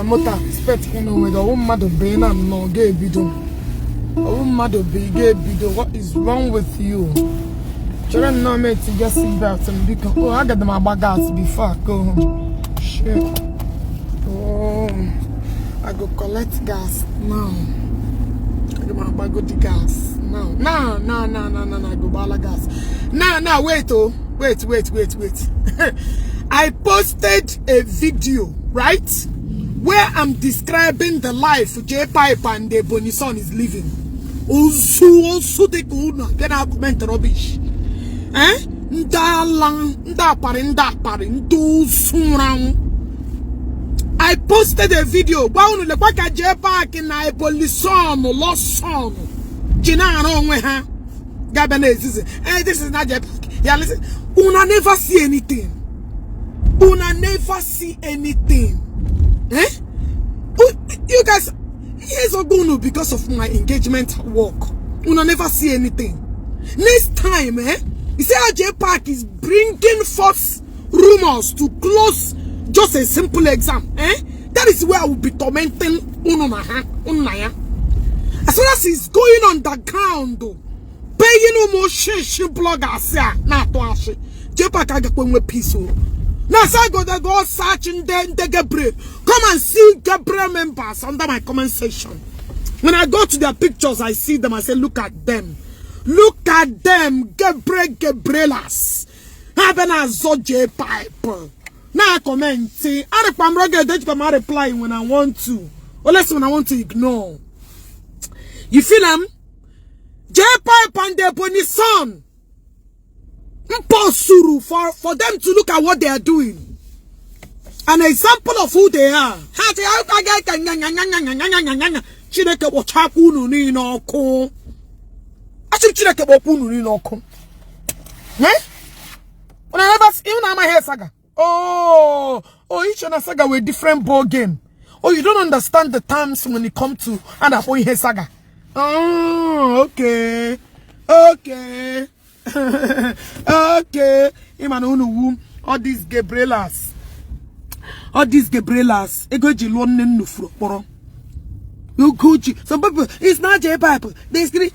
Moto a, respect na onwe gị. Ọwụ mmadụ bụ ị na nnọọ ga-ebido. Ọwụ mmadụ bụ ị ga-ebido. What is wrong with you? Chere nnọọ m etinye seatbelt m, biko. Oh, agada m agba gas before I go home. Shit. Oh, I go collect gas now. Aga m agbagodi gas now. Now, now, now, now, now, now, I go gbala gas. Now, now, wait, oh. Wait, wait, wait, wait. I posted a video, right? Where I'm describing the life J Pipe and the Ebonyi son is living. Ozu, ozu dị ka unu abịa na comment rubbish. Eh? Ndị ala, ndị akparị, ndị akparị, ndị ozu nwụrụ anwụ. I posted a video gwa unu lekwa ka J Park na Ebonyi son, lost son, ji na-arụ onwe ha ga-abịa n'ezizi. Eh, this is not J Park. Yeah, listen. Una never see anything. Una never see anything. Eh? You guys, here's unu because of my engagement work. Una never see anything. Next time, eh? You see how J Park is bringing forth rumors to close just a simple exam, eh? That is where I will be tormenting unu na ha, unu na ya. As far as he's going on the ground, paying ụmụ shishi bloggers a na-atụ ashị. J Park agakwa enwe peace o. Now, so go there, go search in the Gabriel. Come and see Gabriel members under my comment section. When I go to their pictures, I see them. I say, "Look at them. Look at them." Gabriel Gabrielas. Ha bịa na-azọ J Pipe. Na comment. Arịkwa m rugged, ejikwa m reply when I want to. Unless when I want to ignore. You feel am? J Pipe and the Ebonyi son. Mposuru for them to look at what they are doing. An example of who they are. Ha sị, "Chineke kpọchakwa unu niile ọkụ." Asị m Chineke kpọkwa unu niile ọkụ. Eh? Una never see, unu amaghị saga. Oh, each na saga with different ball game. Oh, you don't understand the terms when it come to a na-akpọ ihe saga. Oh, okay. Okay. Okay. Ịma na unu wu all these Gabrielas. All these Gabrielas. Ego eji lụọ nne nnu furu kpọrọ. You Gucci. Some people, it's not J Pipe. They scream.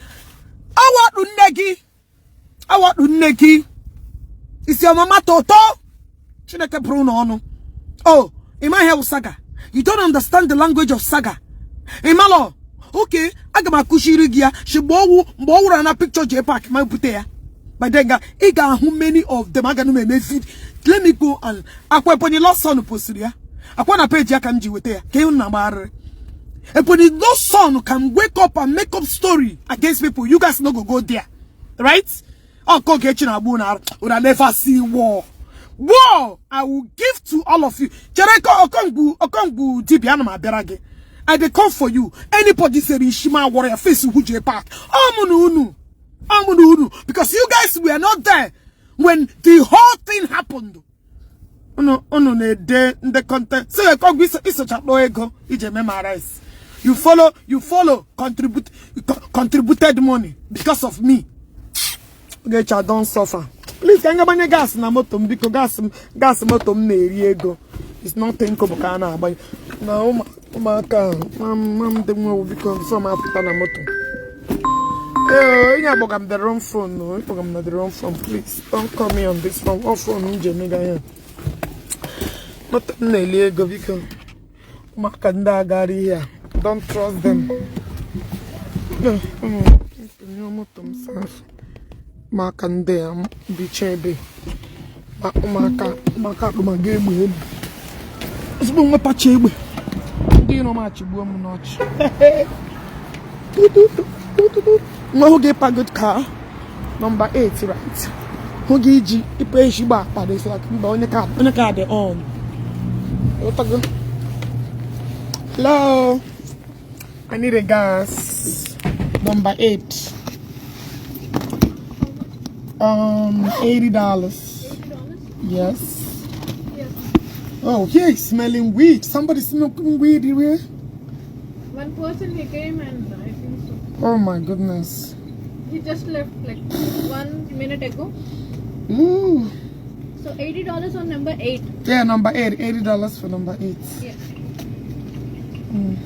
Awakpu nne gị. Awakpu nne gị. Isi ọmama toto. Chineke bụrụ n'ọnụ. Oh, ị maghị wụ saga. You don't understand the language of saga. Ị malọ? Okay, aga m akụziri gị ya. Shi mgbe ọwụ mgbe ọ wụrụ na picture J Park ma bute ya. By then, ị ga-ahụ many of them aga m eme vid. Let me go and akwa Ebonyi Lost Son postiri ya. Akwa na page ya ka m ji weta ya. Ka ịhụ na agbagharịrị. Ebonyi Lost Son can wake up and make up story against people. You guys no go go there. Right? Oh, Ogechi na agbu na una never see war. War I will give to all of you. Chere ka Okongwu Okongwu dibia ana m abịara gị. I dey come for you. Anybody say Ishima warrior face who J Park. Ọmụ na unu. Ọmụ na unu. Because you guys were not there when the whole thing happened. Unu unu na-ede ndị content. So Okongwu isochakpọ ego iji eme ma rice. You follow contribute contributed money because of me. Ogechi, I don suffer. Please, ka m gbanye gas na moto m, biko. Gas m, gas moto m na-eri ego. It's nothing kobo ka a na-agbanye. Na ụmụaka ma m dị nwa, biko, before m apụta na moto. Ee, onye akpọga m the wrong phone, no, ịkpọga m na the wrong phone. Please, don't call me on this phone. Ọ phone m ji emega ihe. Moto m na-eli ego, biko. Ụmụaka ndị agara ihe a. Don't trust them. Moto m saf. Ụmụaka ndị a bicha ebe. Ụmụaka ụmụaka akpụmaga egbe elu. Ozugbo nwepacha egbe. Ndị iro m achịgbuo m n'ọchị. Nwa hụ gị pa good car. Number 8, right? Hụ gị iji ịpa ezigbo akpa dị like mba onye ka dị on. Ịghọtago? Hello. I need a gas. Number 8. $80. Yes. Oh, here is smelling weed. Somebody smoking weed here. One person, he came and I think so. Oh my goodness. He just left like 1 minute ago. Ooh. So $80 on number 8. Yeah, number 8. $80 for number 8. Yeah. Okay.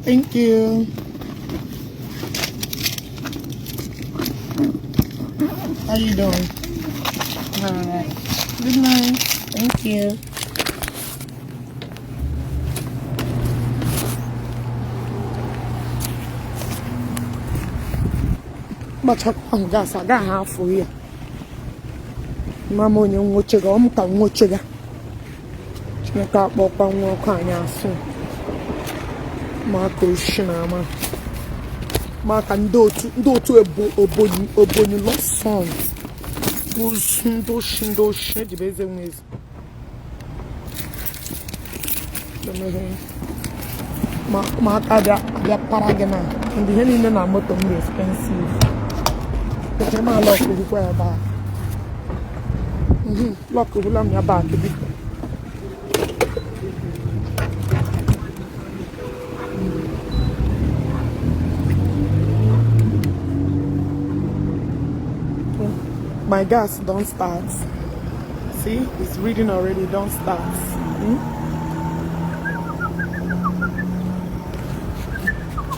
Thank you. How you doing? All right. Good night. Thank you. Gbachakwa ahụ gas agaghị afụ ya. Mama onye nwoche ga, ọ m ka nwoche ga. Chineke akpọkwa nwa ọkụ anyị asụ. Maka oshi na ama. Maka ndị otu obonyi obonyi lost sons. Osu ndị oshi, ndị oshi ejibe eze nwe eze. Ma ụmụaka bịa para gị na ndị ihe niile na moto m dị expensive. Echere m ala ọkụrụkwa ebe a. Lock hụla m ya back, biko. My gas don't start. See, it's reading already, don't start.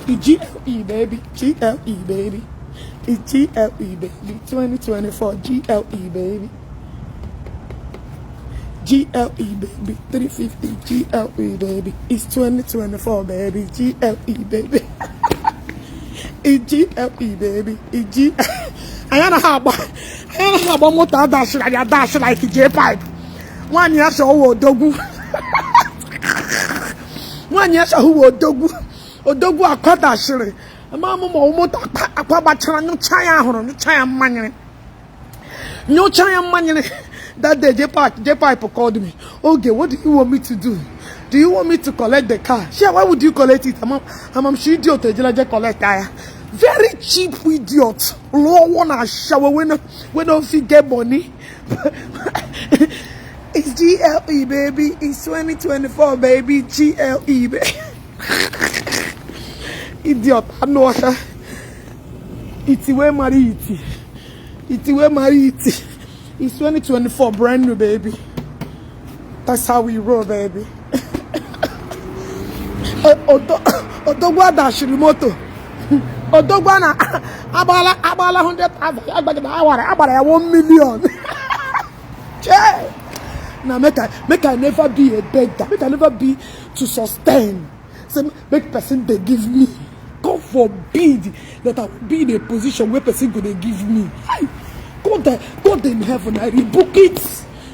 The GLE, baby, GLE, baby. It's GLE, baby. 2024 GLE, baby. GLE, baby. 350 GLE, baby. It's 2024, baby. GLE, baby. It's GLE, baby. It's G. Anyị anaghị agba moto adashiri anyị adashi like J pipe. Nwaanyị ya chọọ odogwu. Nwaanyị ya chọọ odogwu. Odogwu akwa dashiri. Ama m ma moto akwa gbachara nyụcha ya ahụrụ nyụcha ya mmanyere. Nyụcha ya mmanyere. That day J pipe, J pipe called me. "Okay, what do you want me to do? Do you want me to collect the car?" She, "Why would you collect it?" I'm she idiot ejela je collect ya. Very cheap idiot. Lụọ one ashawo wey no fit get money. It's GLE, baby. It's 2024, baby. GLE, baby. Idiot. Anụ ọhịa. Iti wey marry iti. Iti wey marry iti. It's 2024, brand new, baby. That's how we roll, baby. Odogwu adashiri moto. Odogwu na agbala 100,000 agbagide awara agbara ya 1 million. Che! Na make I never be a beggar. Make I never be to sustain. Say make person dey give me. God forbid that I will be in a position where person go dey give me. Hi. God, God in heaven, I rebuke it.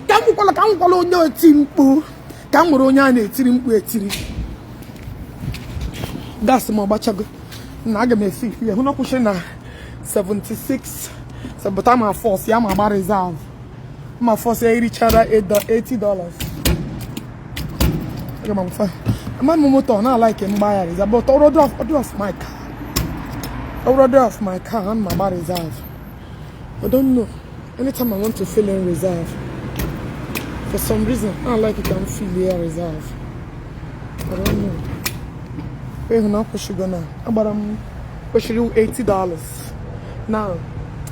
Ka m nwekwala onye oti mkpu. Ka m nwere onye a na-etiri mkpu etiri. Gas m ọgbachago. Na aga m esi ihe hụ na kwụsịrị na 76. But ma force ya ma agba reserve. Ma force ya erichara $80. Aga m amfa. Ama m moto ọ na-like mgba ya reserve, but ọrụ of my car. Ọrụ of my car, ana m agba reserve. I don't know. Anytime I want to fill in reserve, for some reason, I like it can fill here reserve. I don't know. Wait, na kwụsịgo na agbara m kwesịrị $80. Now,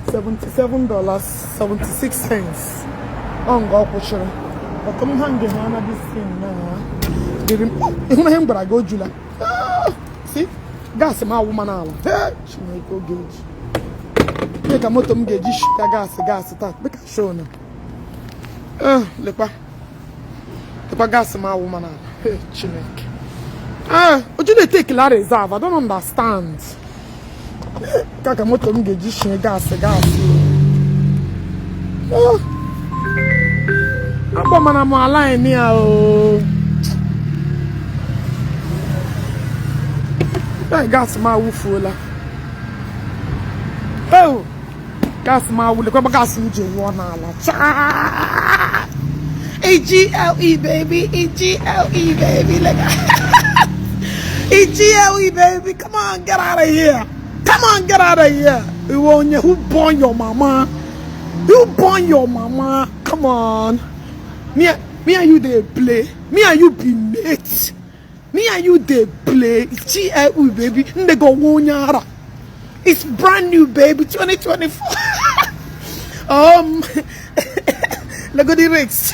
$77.76. Ọ nga ọ kwụsịrị. But m ha nge ha na this thing na. Dịrị m, ịhụ na ihe m gwara gị o jula. Ah, see, gas m awụ ma n'ala. Hey, Chineke oge eji. Dị ka moto m ga-eji shika gas taa dịka show na. Eh, lekwa. Lekwa gas m awụ ma n'ala. Hey, Chineke. Ah, oju na-etake la reserve. I don't understand. Ka moto m ga-eji shie gas. Oh. Agbamana m ala ya o. Hey, gas m awụfuola. Oh! Gas m awụ, lekwa gas m ji wụọ n'ala. Chaa! E-G-L-E, baby. E-G-L-E, baby. Look. E-G-L-E, baby. Come on, get out of here. Come on, get out of here. You onye who born your mama? Who born your mama? Come on. Me, Me and you dey play. Me and you be mates. Me and you dey play. It's GLE, baby. Ndị go onye ara. It's brand new, baby. 2024. Look at the rates.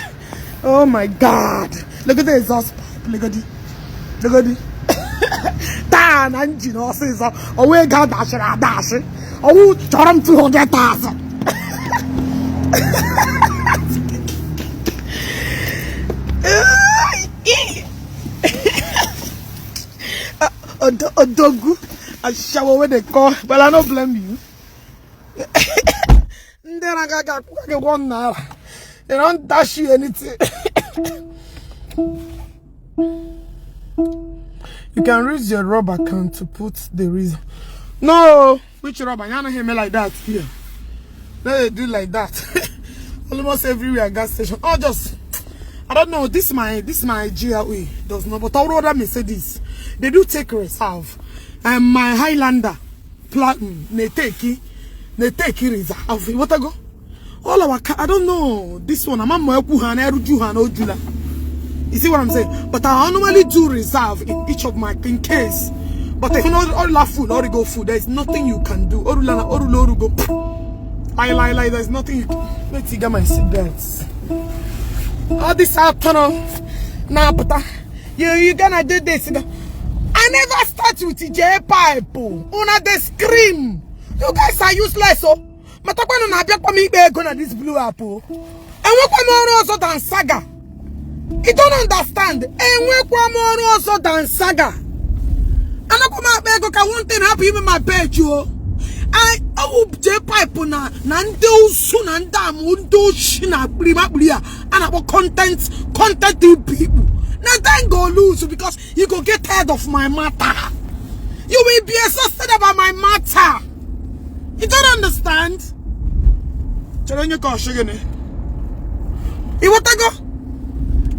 Oh my God. Look at the exhaust pipe. Look at the. Look at the. Taa na engine ọsịsọ. Ọwụ ego adashịrị adashị. Ọwụ chọrọ m 200,000. Odogu. Ashawo wey they call. But I no blame you. Ndị na-aga akwụkwọ gị ₦1. They don't dash you anything. You can use your rubber can to put the reason. No, which rubber? You don't hear me like that here. They do like that. Almost everywhere gas station. Oh, just I don't know. This my GLE does not. But all other Mercedes, they do take reserve. And my Highlander Platinum, they take reserve. What I go? All our car, I don't know. This one, I'm a You see what I'm saying? But I normally do reserve in each of my in case. But if you know all food, all go food, there's nothing you can do. Go. I there's nothing you can. Let's get my seatbelts. All this afternoon now, but you gonna do this. I never start with J pipe. Una they scream. You guys are useless, oh. Matakwa na abia kwa mi ikpe na this blue apple. Enwekwa m ọrụ ọzọ than saga. You don't understand. Enwekwa m ọrụ ọzọ than saga. Anakwa m akpa ego ka one thing happen in my page, oh. I J pipe na ndị usu na ndị amụ ndị oshi na akpịrị ya a na-akpọ content people. Now then go lose because you go get tired of my matter. You will be exhausted about my matter. You don't understand? You want to go?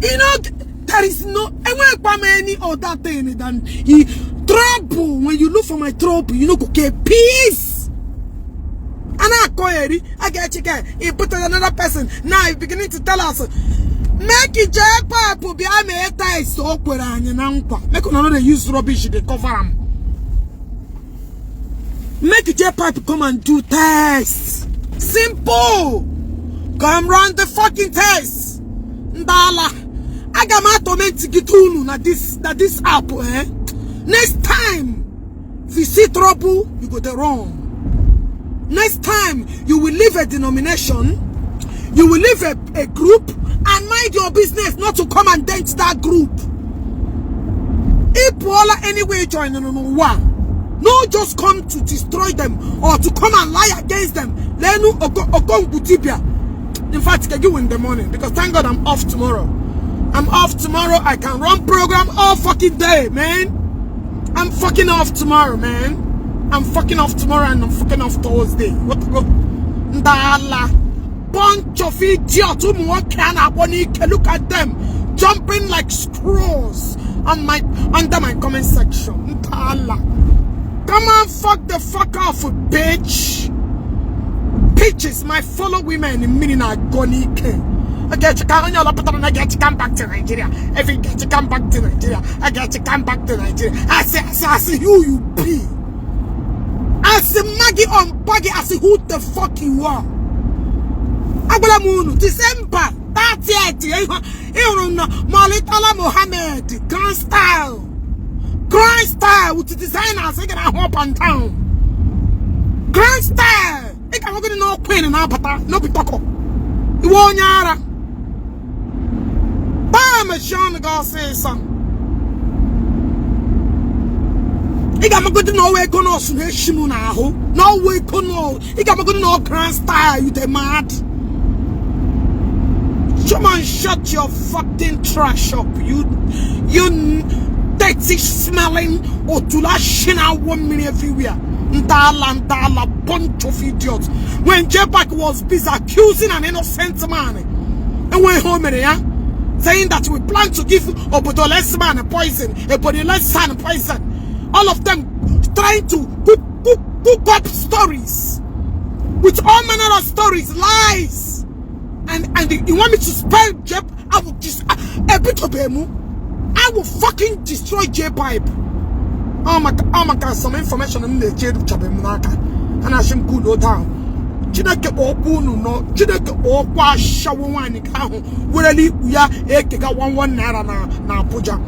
You know, there is no any other thing than he trouble. When you look for my trouble, you know, go get peace. And I call it, I get chicken. He put another person. Now he's beginning to tell us, make it J pipe be a so make another use rubbish they cover him. Make J pipe come and do tests. Simple. Come run the fucking test. Ndala. I got my torment to na this app, eh? Next time, if you see trouble, you go the wrong. Next time, you will leave a denomination, you will leave a group, and mind your business not to come and dent that group. If anyway join no one. No, just come to destroy them or to come and lie against them. Lenu Okongutibia. In fact, can you in the morning because thank God I'm off tomorrow. I'm off tomorrow. I can run program all fucking day, man. I'm fucking off tomorrow, man. I'm fucking off tomorrow and I'm fucking off Thursday. What the go? Ndala. Bunch of idiots. Look at them jumping like squirrels on my under my comment section. Ndala. Come on, fuck the fuck off, bitch. Bitches, my fellow women in meaning are gone. I get you come back to Nigeria. If you get you come back to Nigeria, I get you come back to Nigeria. I say who you be. I say Maggie on Baggy, I say who the fuck you are. Agbalamunu, December 30th, Murtala Mohammed, grand style. Grand style with the designers, they gonna up and down. Grand style. They can go no queen and apata, no bitoko. You want yara. Bam, Sean go say son. He got good no way kono shimu na ho. No way kono. He got good no grand style, you the mad. Come on, shut your fucking trash up. You dirty smelling Otula Shina 1 million everywhere. Ndala, ndala, bunch of idiots. When J-Pack was busy accusing an innocent man and went home, yeah, saying that we plan to give Obodoles man a poison, Obodoles son poison. All of them trying to cook up stories with all manner of stories, lies. And you want me to spell J? I will just ebidobe m. I will fucking destroy J Pipe. Ọ maka some information m na-eche eruchabe m n'aka, a na-asị m cool down. Chineke kpọọkwa unu nọ. Chineke kpọọkwa ashawo nwaanyị ka ahụ werela ikpu ya ekega 11 naira na Abuja.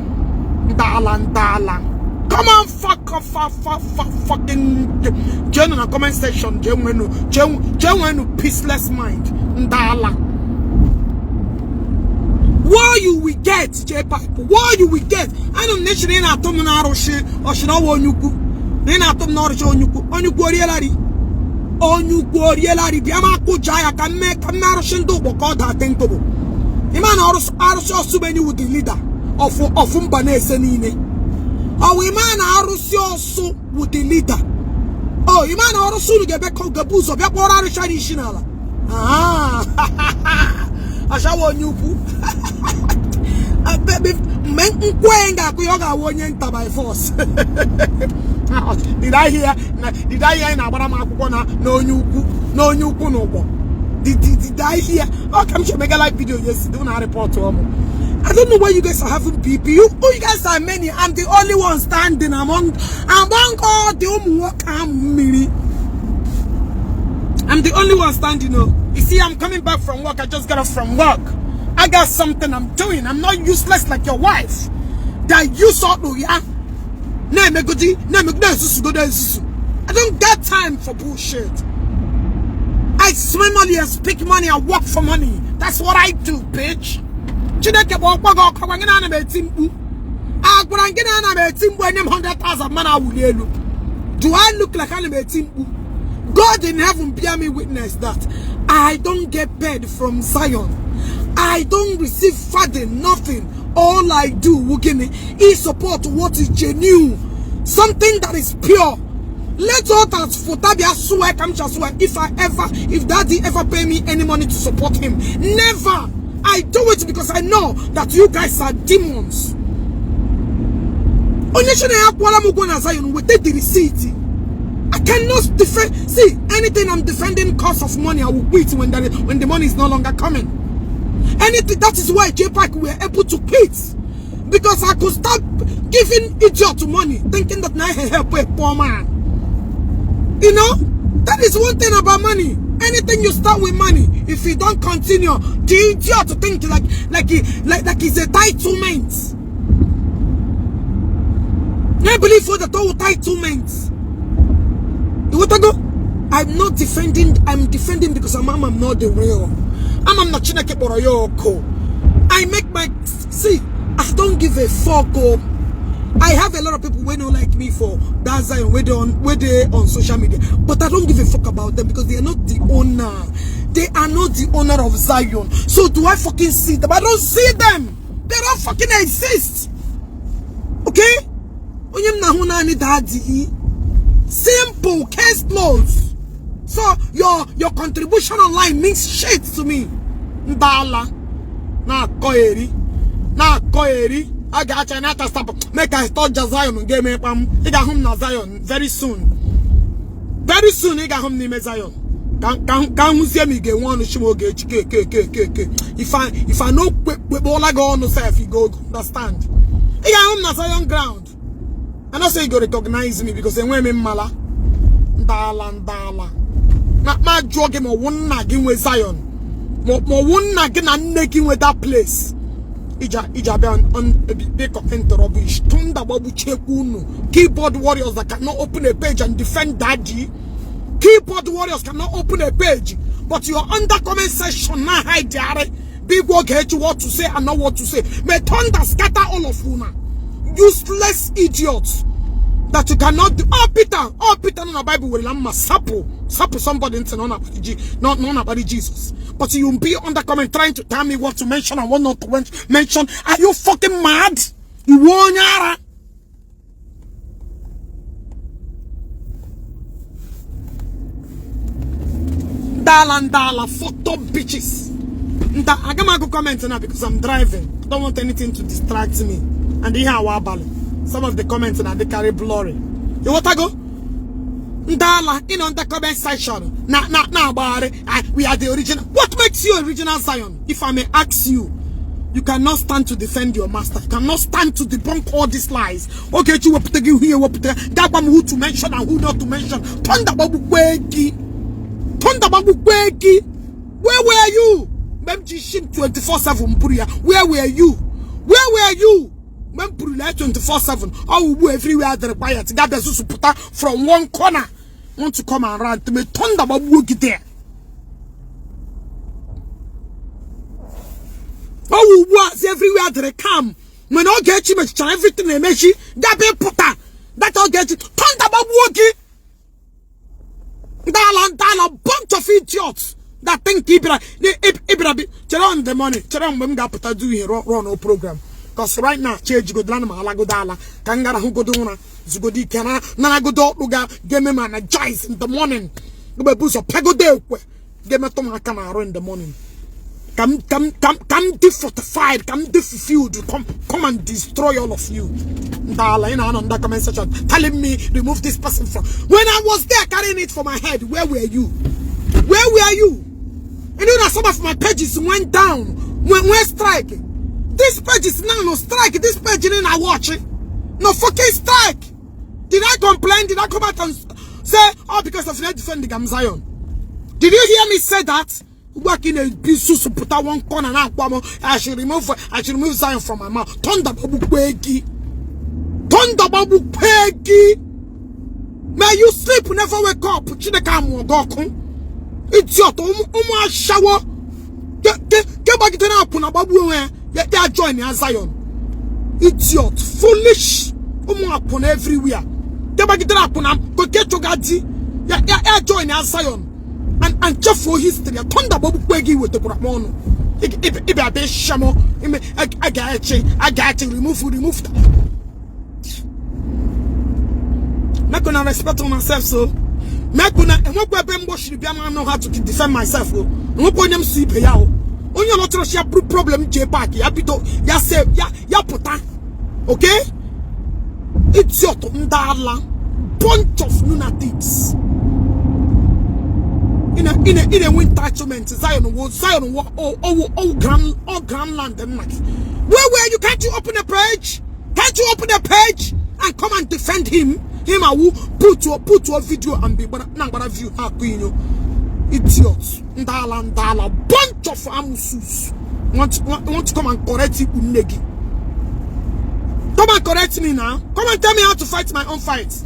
Ndala ndala, come on, fuck off, fuck, fuck, fuck, fucking jee na comment section, jee nwenu, jee nwenu peaceless mind. Ndala, what you will get, J Pipe, what you will get. Anụ m na ị na-atụ m na-arụsị ọchịrị ọwa onye ukwu na ị na-atụ m na ọrụsị onye ukwu. Onye ukwu orielari, onye ukwu orielari. Bịa ma akụja ya ka mme arụsị ndị ụgbọ ka ọ daa tenkobo. Ịma na arụsị ọsụbenyi wu the leader of mba na-ese niile. Ọwụ ịma na arụsị ọsụ wu the leader? O ịma na arụsị unu ga-ebe ka ga-ebu ụzọ bịa kpọrọ arụsị anyị isi n'ala. Ashawa onye ukwu, mgbe nkwe ga-akụ ya, ọ ga-awụ onye nta by force. Did I hear na-agbara m akwụkwọ na onye ukwu, na onye ukwu na ụgbọ? Did I hear? Ọ ka m che mega live video yesterday na report ọmụ. I don't know why you guys are having BP. You guys are many. I'm the only one standing among all the ụmụ nwoke ahụ mmiri. I'm the only one standing. Oh, you see, I'm coming back from work. I just got off from work. I got something I'm doing. I'm not useless like your wife. That you saw, yeah. Na-emegodi, na-esusu, na-esusu. I don't get time for bullshit. I spend money, I speak money, I work for money. That's what I do, bitch. Chineke bụ ọkwa gị ọkụ. Gwa gị na ana m eti mkpu. Agwara gị na ana m eti mkpu. Enye m 100,000 mana awụli elu. Do I look like ana m eti mkpu? God in heaven bear me witness that I don't get paid from Zion. I don't receive funding, nothing. All I do, wugini, is support what is genuine, something that is pure. Let others for tabia swear, come swear. If daddy ever pay me any money to support him, never. I do it because I know that you guys are demons. Onye shi na ya kwụọla m ụgwọ na Zion, weta the receipt. I cannot defend. See, anything I'm defending cause of money, I will quit when the money is no longer coming. Anything, that is why JPAC were able to quit. Because I could stop giving idiot money, thinking that now I help a poor man. You know, that is one thing about money. Anything you start with money, if you don't continue, the idiot think like it's entitlement. I believe for the total entitlement. You want to go? I'm not defending. I'm defending because I'm not the real. I'm not Chineke kpọrọ ya ọkụ. I make my see. I don't give a fuck. Oh. I have a lot of people who don't like me for that Zion where they on social media, but I don't give a fuck about them because they are not the owner. They are not the owner of Zion. So do I fucking see them? I don't see them. They don't fucking exist. Okay? Onye m na-ahụ naanị daddy. Simple, case closed. So your contribution online means shit to me. Ndala na-akọ eri, na-akọ eri. A ga-acha na ata stop make I touch Zion ga-eme kpam. Ị ga-ahụ m na Zion very soon. Very soon ị ga-ahụ m n'ime Zion. Ka hụzie m, ị ga-enwe ọnụ chi m oge echi ke ke ke ke ke. If I no kpekpọla gị ọnụ sef, you go understand. Ị ga-ahụ m na Zion ground. I not say you go recognize me because enweghị m mmala. Ndala ndala. Na ma jụọ gị ma ọwụ nna gị nwe Zion. Ma ọwụ nna gị na nne gị nwe that place. Ija bịa on be comment rubbish. Thunder gbagbuchekwa unu. Keyboard warriors that cannot open a page and defend daddy. Keyboard warriors cannot open a page, but you're under comment section now hide there. Big work what to say and not what to say. May thunder scatter all of you now. Useless idiots that you cannot do. Oh Peter, no Bible will sapo sapo somebody into not about Jesus. But you be under comment trying to tell me what to mention and what not to mention. Are you fucking mad? You want? Ndala ndala, fucked up bitches. Nda, I got my comment now because I'm driving. I don't want anything to distract me. And here abalị. Some of the comments now they carry blurry. You want to go? Ndala in on the comment section. Na na na, we are the original. What makes you original Zion? If I may ask you. You cannot stand to defend your master. You cannot stand to debunk all these lies. Ogechi wepụta gị ihe wepụta ga-agwa m who to mention and who not to mention. Thunder gbagbukwe gị. Thunder gbagbukwe gị. Where were you? Mgbe m ji shim 24/7 buru ya. Where were you? Where were you? Mgbe m buru ya 24/7, ọ ugbu everywhere dịrị quiet. Ga-abịa zuzupụta from one corner. Want to come and rant me. Thunder gbagbuo gị there. Ọ ugbu a si everywhere dịrị calm. When Ogechi mechichara everything emechi, ga-abịa pụta. That Ogechi, thunder gbagbuo gị. Ndala ndala, bunch of idiots that think ibra ibra bi chere on the money, chere mgbe m ga-apụta do ihe run no program. Cause right now, chi ejigodo na m alagodo ala ka m gara hụgodo ụra zugodo ike na naragodo ọkpụ ga ga-eme m energize in the morning. Mgbe bụ ụzọ pịagodo ekwe ga-emetụ m aka n'arụ in the morning. Come, come, come, come, dị fortified, come dị fulfilled, come, come and destroy all of you. Ndala, in the comment section, telling me remove this person from. When I was there carrying it for my head, where were you? Where were you? You know that some of my pages went down when strike. This page is now no strike. This page didn't I watch it. No fucking strike. Did I complain? Did I come out and say, oh, because of defending I'm Zion? Did you hear me say that? Working a business put one corner and I should remove Zion from my mouth. Thunder babu kwegi. Thunder babu kwegi. May you sleep, never wake up. Chineke amu. Idiot, umu ashawo. Get back to na babu we. Ya join ya Zion. Idiot, foolish. Umu apuna everywhere. Get back to na go get your gadi. Ya join ya Zion. And just for history, thunder babu kwegi with the Brahmono. If I be shamo, I got you, remove. Make una respect on myself, so. Make una and what weapon should be I know how to defend myself. And what point them sleep here? On your lot of problem, J back, ya bito, ya say, ya puta. Okay? It's your ndala bunch of lunatics. In a entitlement, Zion was oh grand land and like. Where were you? Can't you open a page? Can't you open a page and come and defend him? Him I will put your video and be but now but view you idiots. Ndala ndala bunch of amusus. Want to come and correct you, Unegi. Come and correct me now. Come and tell me how to fight my own fight.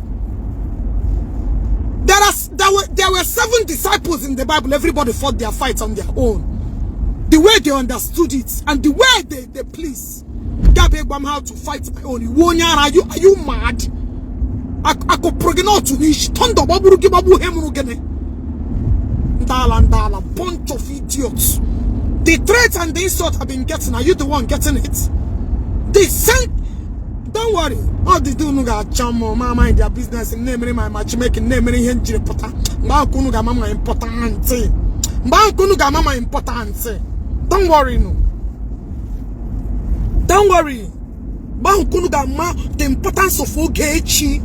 There were 7 disciples in the Bible. Everybody fought their fights on their own. The way they understood it and the way they please. Gabe how to fight my own. Are you mad? Ndala ndala, bunch of idiots. The threats and the insult I've been getting, are you the one getting it? They sent. Don't worry. All the do nuga chamo, my mind their business, name my matchmaking, name henjiri pota. Mba mama important. Mba mama important. Don't worry no. Don't worry. Mba ma the importance of Ogechi.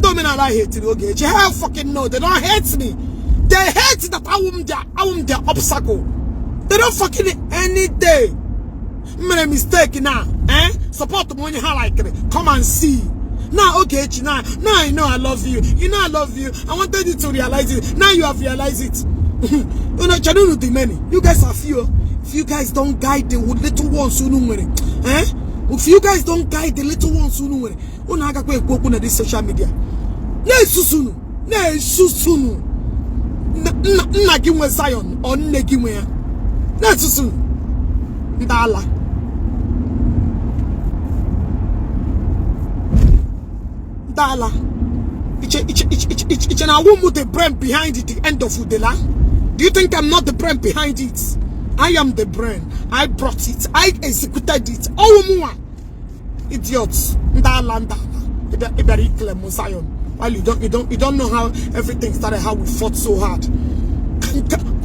Don't mean I hate it, Ogechi. Hell fucking no, they don't hate me. They hate that I am their obstacle. They don't fucking any day. Made a mistake now, eh? Support money how like it. Come and see. Now, okay, now I know I love you. You know I love you. I wanted you to realize it. Now you have realized it. You know, the many. You guys are few. If you guys don't guide the little ones who know eh? If you guys don't guide the little ones who know una this social media. Ne susunu. Ne susunu. Nna gị nwe Zion or nne gị nwe ya. Ne susunu. Ndala. Ndala. Iche na wumu the brain behind it, the end of Udela. Do you think I'm not the brain behind it? I am the brain. I brought it. I executed it. Oh, mua. Idiots. Ndala ndala. Iberi Zion. While you don't know how everything started, how we fought so hard.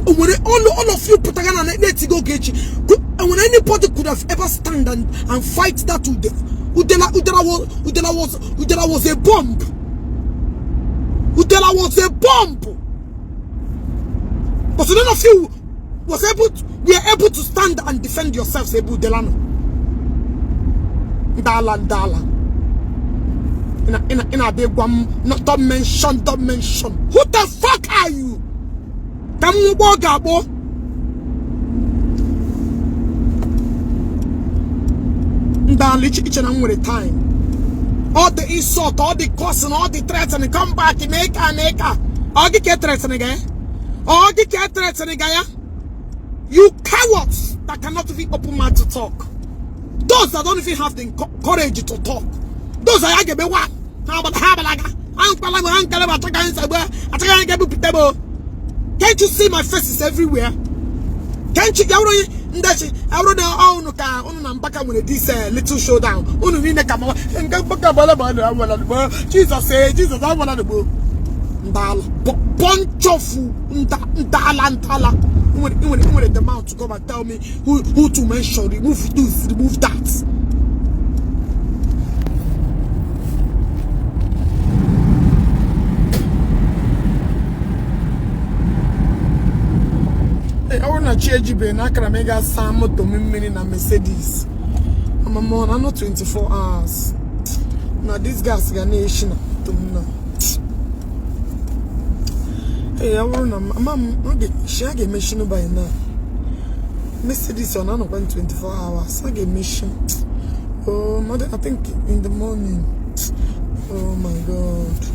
All of you put and let's go get you. And when anybody could have ever stand and fight that Udela, Udela was a bomb. Udela was a bomb. But none of you was able to, were able to stand and defend yourselves ebe udela nọ. Ndala ndala. Ị na-abịa gwa m, no, don't mention, don't mention. Who the fuck are you? Ka m nwụgbọ ga-agbọ. Ndala iche na m nwere time. All the insult, all the cursing, all the threatening, come back, make a, make a. Ọ gị ka e threatening gị? Ọ gị ka e threatening gị ya? You cowards that cannot even open mouth to talk. Those that don't even have the courage to talk. Those that are wa ha balaga. Can't you see my faces everywhere? Can't you? Ndachi, I na unu ka unu na Mbaka nwere this little showdown. Unu niile ka mawa nke Mbaka bala bala awala gbo. Jesus say Jesus awala gbo. Ndala bunch of ndala ndala. Nwere the mouth to come and tell me who to mention, remove this, remove that. Ọ bụrụ na chi ejibe na akara m ịga saa moto m mmiri na Mercedes. Amama na no 24 hours. Na this gas ga na-eshi na moto m na. Ee, ọ bụrụ na ama m shi a ga-emechi by now. Mercedes ọ na-anọkwa 24 hours. A ga-emechi. Oh, I think in the morning. Oh my God.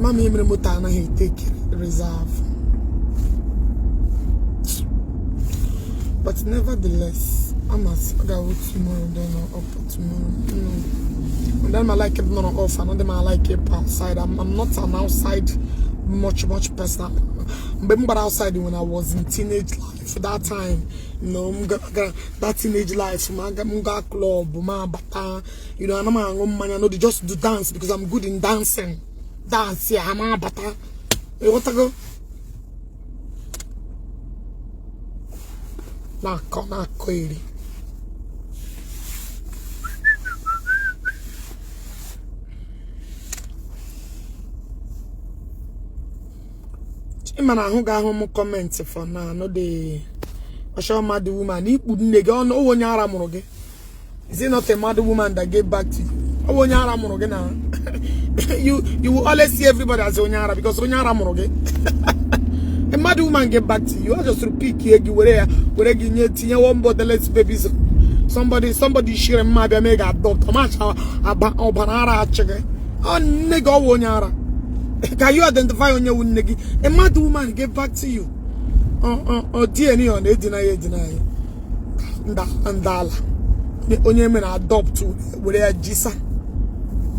Mama mere moto anaghị take reserve. But nevertheless, I must go tomorrow, then or up tomorrow. No. And then I like it not off, and then I like it outside. I'm not an outside much person. But outside when I was in teenage life, that time, you know, that teenage life, I club, you know, I'm not just do dance because I'm good in dancing. Dance, yeah, I'm a bata. What to go? Na ko eri. Ịma na ahụ ga-ahụ m comment for now, no the Osho mad woman ikpu nne gị ọnụ onye ara mụrụ gị. Is it not a mad woman that gave back to you? Onye ara mụrụ gị na. You will always see everybody as onye ara because onye ara mụrụ gị. A mad woman get back to you. I just repeat here gị were ya were gị nye tinye one bottle babies. Somebody share mma bịa mee ga adopt. Ọmacha ọbara ara achị gị. Ọ nne gị ọwụ onye ara. Can you identify onye wu nne gị? A mad woman get back to you. DNA ọ na-edina ya edina ya. Ndala. Onye mere adopt were ya jisa.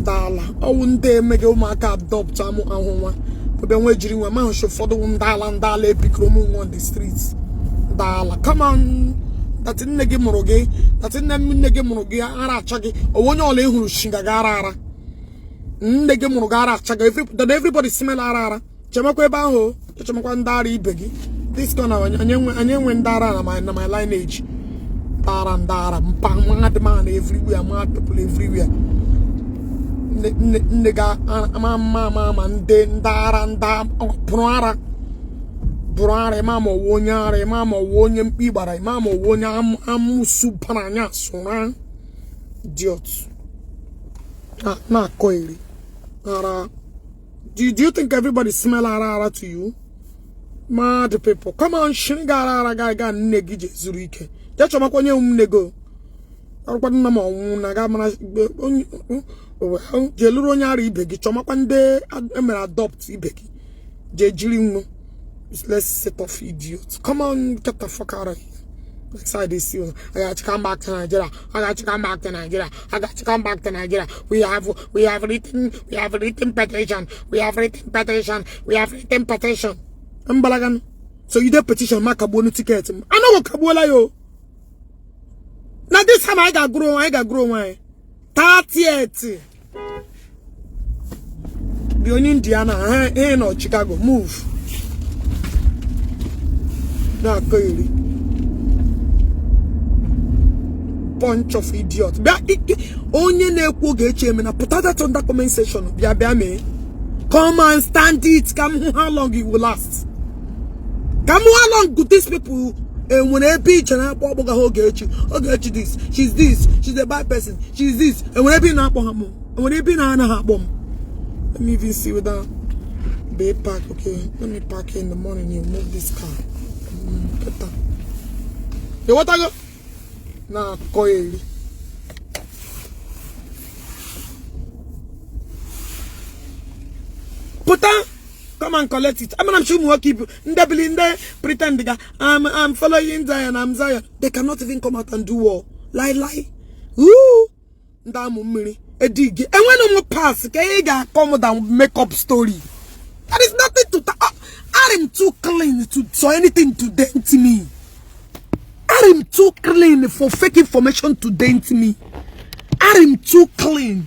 Ndala. Ọwụ ndị emeghe ụmụaka adopt amụ ahụ nwa. Ebe nwe jiri nwa ma hụ ụfọdụ ndala ndala epikiri ụmụ nwa on the streets. Ndala. Come on. That nne gị mụrụ gị. That nne gị mụrụ gị ara acha gị. Onye ọla ị hụrụ shinga gị ara ara. Nne gị mụrụ gị ara acha gị. Everybody smell ara ara. Chemakwa ebe ahụ. Chemakwa ndị ara ibe gị. This corner anyị enwe ndị ara na my lineage. Ndara ndara mpa mad man everywhere, mad people everywhere. Nne ga ama ama ama ndị ndara nda bụrụ ara. Bụrụ ara ịma ma ọwụ onye ara ịma ma ọwụ onye mkpi gbara ịma ma ọwụ onye amụsụ bara anya sụra. Idiot. Na-akọ eri. Ara. Do you think everybody smell ara ara to you? Mad people. Come on, shringa ara ara ga ga nne gị je zuru ike. Je chọmakwa onye nne go. Ọrụkwa nna m ọnwụ na ga mara je lụrụ onye ara ibe gị chọmakwa ndị emere adopt ibe gị. Je jiri nwu. Useless set of idiots. Come on, get the fuck out of here. Excited see you. I got to come back to Nigeria. I got to come back to Nigeria. I got to come back to Nigeria. We have written petition. We have written petition. We have written petition. Mbalagan. So you did petition ma kabuo ticket. I know what kabuola yo. Now this time I got grow why. 38. The only Indiana, eh no Chicago move. Na koiri. Bunch of idiots. Onye na-ekwu oge eche eme na put that on that comment section. Bịa bịa mee. Come and stand it. Come how long it will last. Ka m how long these people enwere ebe iche na-akpọ ọkpọga ha Ogechi, Ogechi this, she's this, she's a bad person, she's this. Enwere ebe ị na-akpọ ha m, enwere ebe ị na-anaghị akpọ m. Let me even see whether they park. Okay, let me park here in the morning. You move this car. Better. You what I go? Na koeli. Pụta, come and collect it. I mean, I'm sure more people ndị bili ndị pretend ga I'm following Zion, I'm Zion. They cannot even come out and do war. Lie, lie. Ooh. Ndị amụ mmiri edige. Enwere m pass ka ị ga-akọ m than make up story. There is nothing to I am too clean to so anything to dent me. I am too clean for fake information to dent me. I am too clean.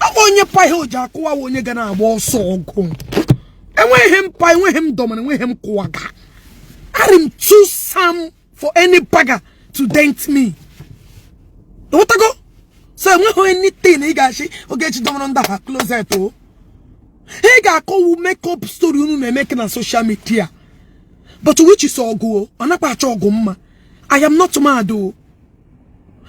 Ọ bụ onye pa ihe o ji akụwa onye ga na-agba ọsọ ọgụ. Enweghị m pa, enweghị m dọmana, enweghị m kụwaga. I am too sam for any bagger to dent me. Ịghọtago? So enweghị anything ị ga-achị Ogechi dọmana ndị ha closet o. Ị ga-akọwu make-up story unu na-eme na social media. But which is ọgụ o? Ọ nakwa achọ ọgụ mma. I am not mad o.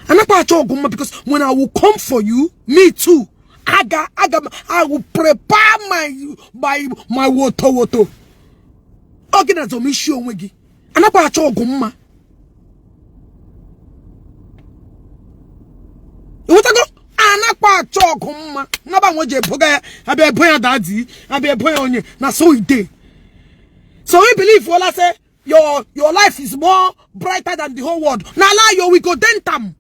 Anakwa achọ ọgụ mma because when I will come for you, me too. Aga, aga, I will prepare my woto woto. Ọ gị na zọm isi onwe gị. Anakwa achọ ọgụ mma. Ịghọtago? Anakwa achọ ọgụ mma. Nnaba nwe ji eboga ya, abịa ebo ya daddy, abịa ebo ya onye na so e dey. So we believe wala say your life is more brighter than the whole world. Na lie yo, we go dent am.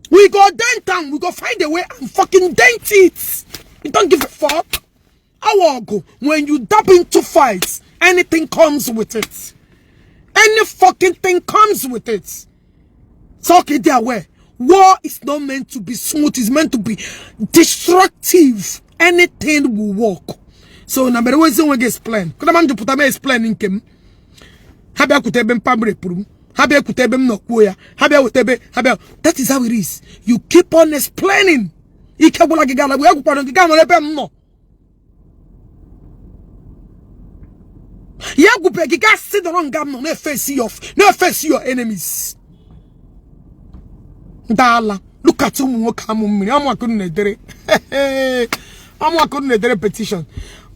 We go dent am. We go find a way and fucking dent it. You don't give a fuck. Our go when you dab into fights, anything comes with it. Any fucking thing comes with it. So okay, they are aware. War is not meant to be smooth. It's meant to be destructive. Anything will work. So na mere wezi onwe gị explain. Kuna man jupụta m explain nke m. Ha bịa kwute ebe mpa m repụrụ m. Ha bịa kwute ebe m nọ kwuo ya. Ha bịa weta ebe ha bịa. That is how it is. You keep on explaining. Ike gwụla gị gala, ya gwụkwara gị gaa nọrọ ebe m nọ. Ya gwụbe gị gaa si nọrọ nga m nọ na-efesi your enemies. Dala. Look at ụmụ nwoke amụ mmiri. Amụ na-edere. Amụ na-edere petition.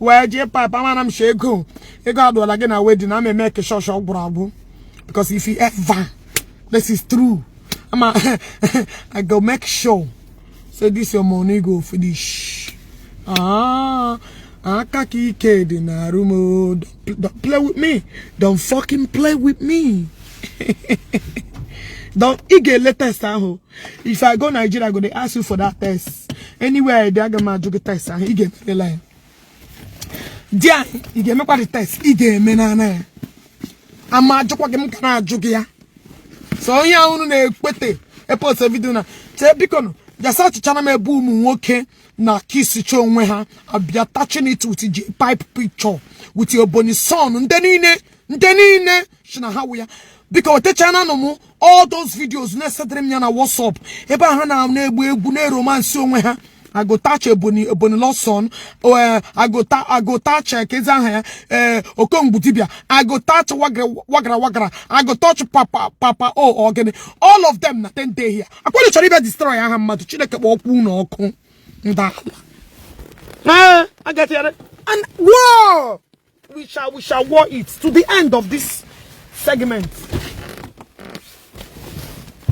Wee jee pipe amara m shi ego. Ego adụọla gị na wedding ama eme ke shọshọ gwụrụ agwụ. Because if you ever, this is true. I go make sure. Say this your money go finish. Ah, aka ka ike dị na arụ m o. Don't play with me. Don't fucking play with me. Don't ị ga-ele test ahụ. If I go Nigeria, I go dey ask you for that test. Anywhere I dey, aga m ajụ gị test ahụ. Ị ga-emerela ya. Di anyị, ị ga-emekwa the test. Ị ga-eme n'anya ya. Ama ajụkwa gị, m ka na-ajụ gị ya. So onye ahụ unu na-ekpete epost video na chee biko nụ jasa achịchana m ebe ụmụ nwoke na kisicha onwe ha abịa touching it with J pipe picture with your Ebonyi son ndị niile ndị niile si na ha wụ ya. Biko wetachana nụ m all those videos na-esedịrị m ya na WhatsApp ebe ha na-egbu egwu na-eromansi onwe ha. Agotacha Ebonyi Ebonyi Lawson, agota agotacha kezi aha ya, Okongwu dibia, agotacha wagra wagra wagra, agotacha papa papa o ogene, all of them na 10 day here. Akwado chọrọ ịbịa destroy aha mmadụ. Chineke kpọọ okwu unu ọkụ. Ndị ala. I get it. And war, we shall war it to the end of this segment.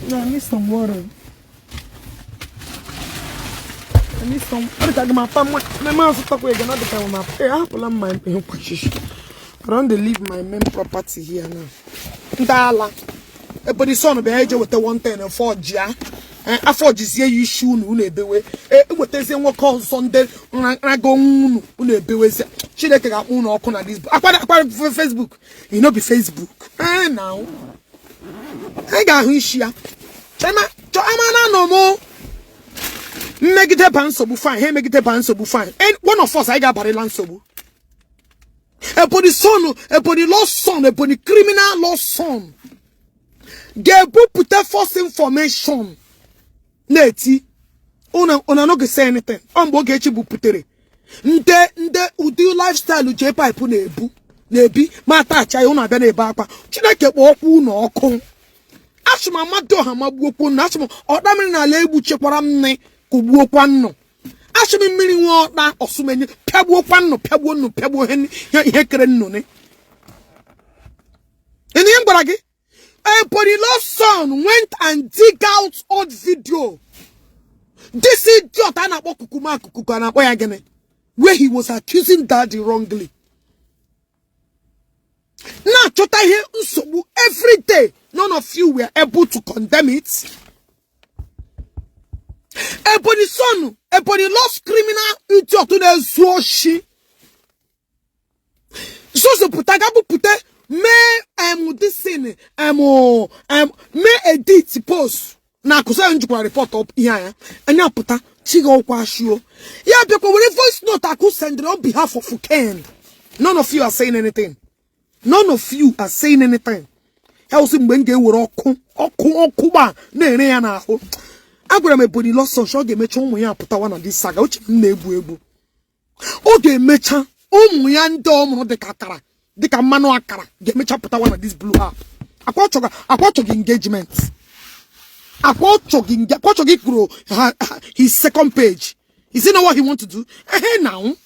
Yeah, I need some water. I need some. Ọ dịka gị ma pa mma na m azụtakwa ego na ọ dịka ma eh ahapụla m my ihe kwashishi. I don dey leave my main property here now. Ndị ala. Ebonyi son bịa eje weta 110 afọ ji ya. Afọ jizie ya isi unu unu ebewe. Ewetazie nwoke ọzọ ndị rago unu unu ebewezie. Chineke ga-akpọ unu ọkụ na this. Akwa akwa Facebook. You no be Facebook. Now. Anyị ga-ahụ isi ya. Chema chọ ama na anọ mụ. Mmegide ba nsogbu fine, ha emegide ba nsogbu fine. And one of us anyị ga-abarịla nsogbu. Ebonyi son, Ebonyi law son, Ebonyi criminal law son ga-ebupụta false information na-eti una una no go say anything. Ọ mgbe Ogechi buputere nde nde ụdị lifestyle J pipe na-ebu. Na-ebi ma atacha ya, unu abịa na-ebe akwa. Chineke kpọọ ọkwa unu ọkụ. Achị m Amadioha magbuokwu unu. Achị m ọkpa mmiri n'ala egbuchekwara m nne kụgbuokwa nnụ. Achị m mmiri nwe ọkpa ọsụmenye pịagbuokwa nnụ, pịagbuo nnụ, pịagbuo ihe ihe kere nnụ ni. Ihe m gwara gị, Ebony Lawson went and dig out old video. This idiot a na-akpọ Kukuma Kukuku, a na-akpọ ya gịnị, where he was accusing Daddy wrongly, na-achọta ihe nsogbu every day. None of you were able to condemn it. Ebony son, Ebony lost criminal idiot na-ezu oshi, zuzupụta, gabupụta, mee this thing, mee edit post na akụsa njikwa report up ihe anya anya pụta chiga ọkwa ashio ya bịakwa were voice note Akụ send on behalf of Ken. None of you are saying anything. None of you are saying anything. Ya wụsị mgbe m ga-ewere ọkụ ọkụ ọkụ gba na-ere ya n'ahụ. Agwara m Ebony Lawson, ọ ga-emecha ụmụ ya apụtawa na this saga. Uche m na-egbu egbu, ọ ga-emecha ụmụ ya ndị ọ mụrụ dịka akara, dịka mmanụ akara, ga-emecha pụtawa na this blue app. Akwa ọchọghị engagement, akwa ọchọghị kwuru his second page. Is it not what he want to do? Ehe, now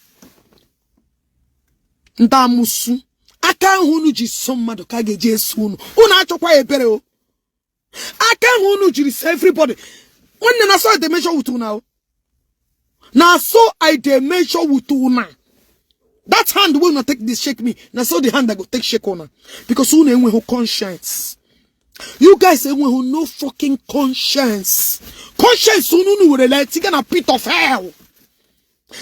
ndị amụsụ aka ahụ unu ji so mmadụ ka a ga-eji eso unu. Unu achọkwa ebere o. Aka ahụ unu jiri so everybody, nwanne, na so I dey measure with una o. Na so I dey measure with una. That hand wey una take this shake me, na so the hand I go take shake una, because unu enweghị conscience. You guys enweghị no fucking conscience. Conscience unu, unu were like tiga na pit of hell.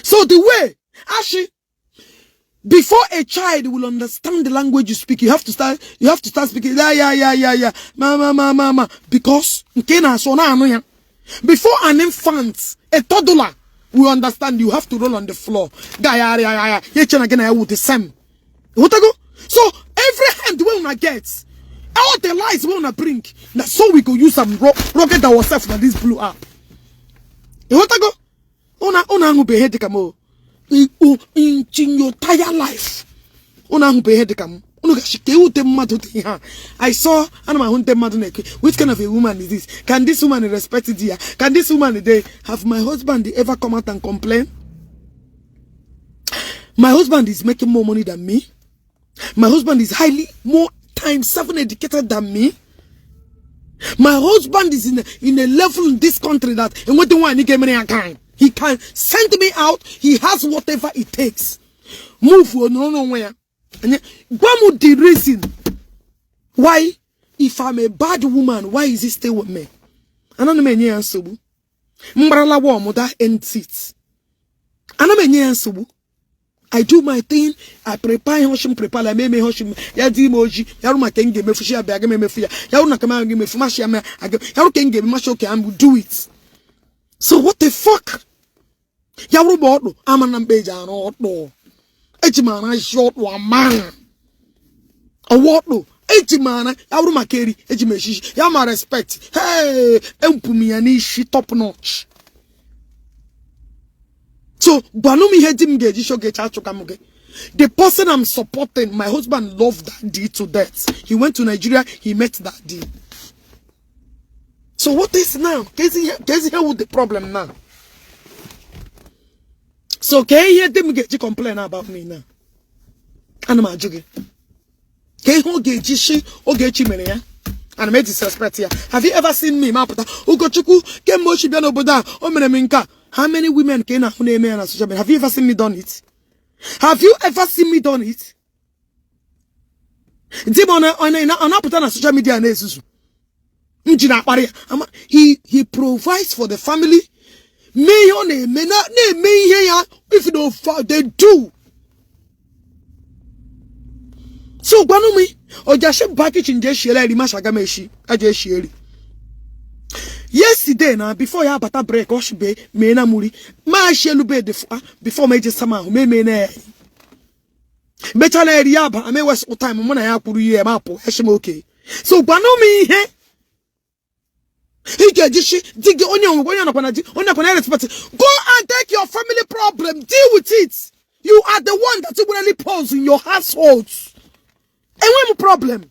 So the way actually, before a child will understand the language you speak, you have to start speaking yeah, ma ma ma ma, because nke na-asụ na-anụ ya. Before an infant, a toddler, will understand, you have to roll on the floor. Ga ya ya ya ya ya na gị na ya wụ the same. Ịghọtago? So every hand wey una get, all the lies wey una bring, na so we go use am rugged ourselves na this blue app. Ịghọtago? Una ahụbe ihe dịka m o. In your entire life, unu ahụbe ihe dịka m. Unu gachi ka ewute mmadụ dị ihe a. I saw, ana m ahụ ndị mmadụ na-ekwe, "Which kind of a woman is this? Can this woman respect di ya? Can this woman dey have?" My husband ever come out and complain? My husband is making more money than me. My husband is highly more times seven educated than me. My husband is in a level in this country that enweta nwaanyị ga-emere ya kind. He can send me out. He has whatever it takes. Move nọrọ n'onwe ya. Gwa m the reason why, if I'm a bad woman, why is he still with me? Anaghị m enye ya nsogbu. Mgbarala worm, that ends it. Ana m enye ya nsogbu. I do my thing. I prepare ihe ọchị m prepare la eme ihe ọchị m ya dị ime oji ya rụ maka m ga-emefu ya bịa aga m emefu ya ya rụ na ka m aga emefu mashi ya ma aga ya rụ ka m ga-eme mashi. Okay, I'm do it. So what the fuck? Ya wụrụ bụ ọdụ ama na mkpa eji arụ ọdụ, eji m ara ji ọdụ ama ọwa ọdụ eji m ara ya wụrụ maka eri eji m eshishi ya ma respect. Hey, empụ m ya n'isi top notch. So gwanụ m ihe di m ga-eji shogecha achụka m gị. The person I'm supporting, my husband loved that D to death. He went to Nigeria, he met that D. So what is now? Kezi here with the problem now? So ka ihe di m ga-eji complain about me now? Ana m ajụ gị. Ka ihe ọ ga-eji shi Ogechi mere ya? Ana m disrespect ya? Have you ever seen me mapụta Ugochukwu kemgbe ochi bịa n'obodo a o mere m nke a? How many women ka ị na-ahụ na-eme ya na social media? Have you ever seen me done it? Have you ever seen me done it? Di m ọ na-apụta na social media na-ezuzu m ji na-akparị ya. He provides for the family, mee ihe ọ na-eme, na-eme ihe ya. If no they do so, gwanụ m ọjashi ba kitchen je shiela eri masha aga m eshi aja eshi eri. Yesterday na before ya abata break, ọ shibe mee na muri ma shi elu bed before ma eje sama ahụ mee na ya mechala eri ya aba ame west time mụ na ya kwuru ihe ma apụ eshi m oke. So gwanụ m ihe ị ga-eji shi di gị onye onwe onye nakwa na di onye nakwa na respect. Go and take your family problem, deal with it. You are the one that will pose in your households. Enwe m problem.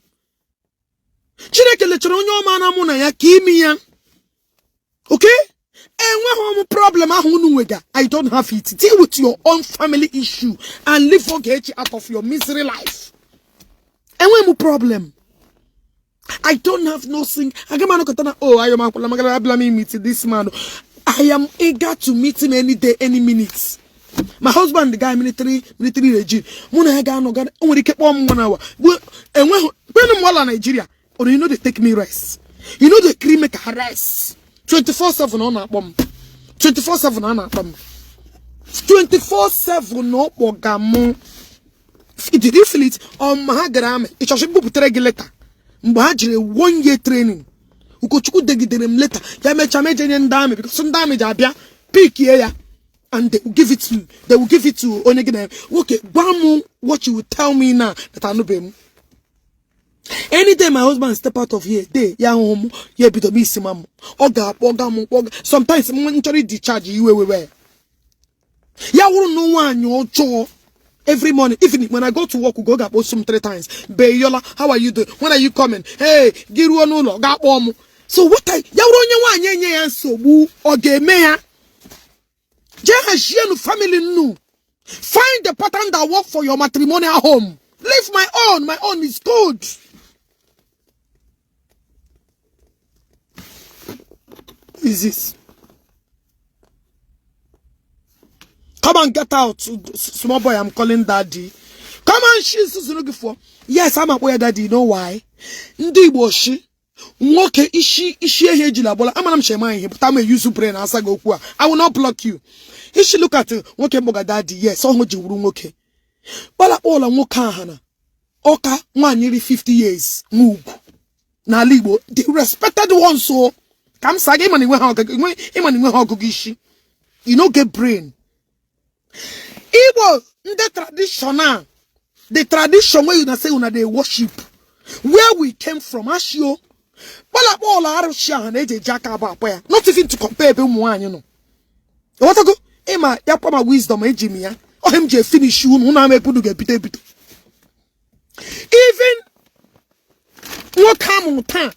Chineke lechara onye ọma na mụ na ya ka imi ya. Okay? Enweghị m problem ahụ unu nwega. I don't have it. Deal with your own family issue and leave Ogechi out of your misery life. Enweghị m problem. I don't have no sing. Aga m anọkọta na, oh, ayo m akwụla magara abịala m meet this man. I am eager to meet him any day, any minute. My husband, the guy, military regime, mụ na ya ga-anọ ga, o nwere ike kpọọ m 1 hour. Enweghị kwenụ m ọla Nigeria or you no dey take me rest, you no dey gree make I rest. 24/7 ọ na-akpọ m, 24/7 ọ na-akpọ m, 24/7 ọ kpọga m. Did you feel it? Ọ ma ha gara amị ịchọchị mbupụtara gị leta mgbe ha jiri one year training. Ugochukwu degidere m leta ya, mechaa meje nye ndị amị, because ndị amị ji abịa pikie ya and they will give it to onye gị na nwoke. Gwa m what you will tell me now that anụbeghị m. Any day my husband step out of here day ya ahụhụ m, ya ebido m isi ma m ọ ga-akpọ ga m kpọ. Sometimes m chọrọ discharge iwe wewe ya wụrụ na nwaanyị ọjọọ. Every morning, evening, when I go to work, go ga-akpọ m three times. "Beyola, how are you doing? When are you coming?" Hey, gị ruo n'ụlọ ga-akpọ m. So what I ya wụrụ onye nwaanyị enye ya nsogbu, ọ ga-eme ya jee hazienu family nnu. Find the pattern that work for your matrimonial home. Leave my own. My own is good. Who is this? Come and get out, small boy. I'm calling daddy. Come on, she's looking for. Yes, I'm a boy daddy. You know why? Ndị Igbo shi nwoke isi isi ehi ejila agbala amara m shema ihe pụta m use brain asa gị okwu a. I will not block you. Isi look at nwoke mgbaga daddy. Yes, ọhụ ji wuru nwoke kpalakpọla nwoke aha na ọka nwaanyị ri 50 years n'ugwu n'ala Igbo, the respected ones. O ka m saa gị, ịma na inwe ha ọgụgụ isi. You no get brain. Igbo ndị traditional, the tradition wey una say una dey worship, where we came from, ashio kpọlakpọla arụsị ahụ na-eji eji aka abụ akpọ ya, not even to compare ebe ụmụ nwaanyị nọ. Ịghọtago? Ịma ya kwa ma wisdom eji m ya ọhịa m ji efinish unu unu ama ebudu ga-ebido ebido. Even nwoke amụrụ taa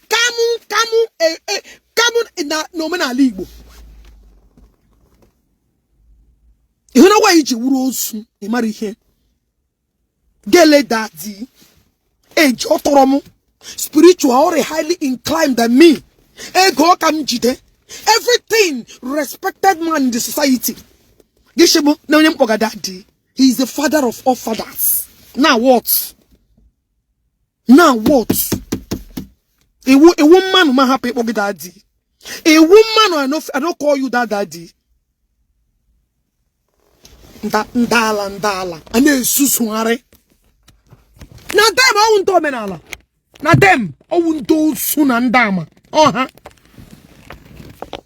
kamụ kamụ kamụ na n'omenala Igbo, ịhụ na nwaanyị ji wuru ozu, ị mara ihe gele daddy age ọ tọrọ m spiritual or highly inclined than me, ego ka m jide everything, respected man in the society. Gị shibụ na onye mkpọga daddy. He is the father of all fathers. Now what? Now what? Iwu iwu mmanụ ma hapụ ịkpọ gị daddy. Iwu mmanụ, I no call you that daddy. Ndala ndala a na-esusugharị na dem ọwụ ndị omenala na dem ọwụ ndị osu na ndị ama ọha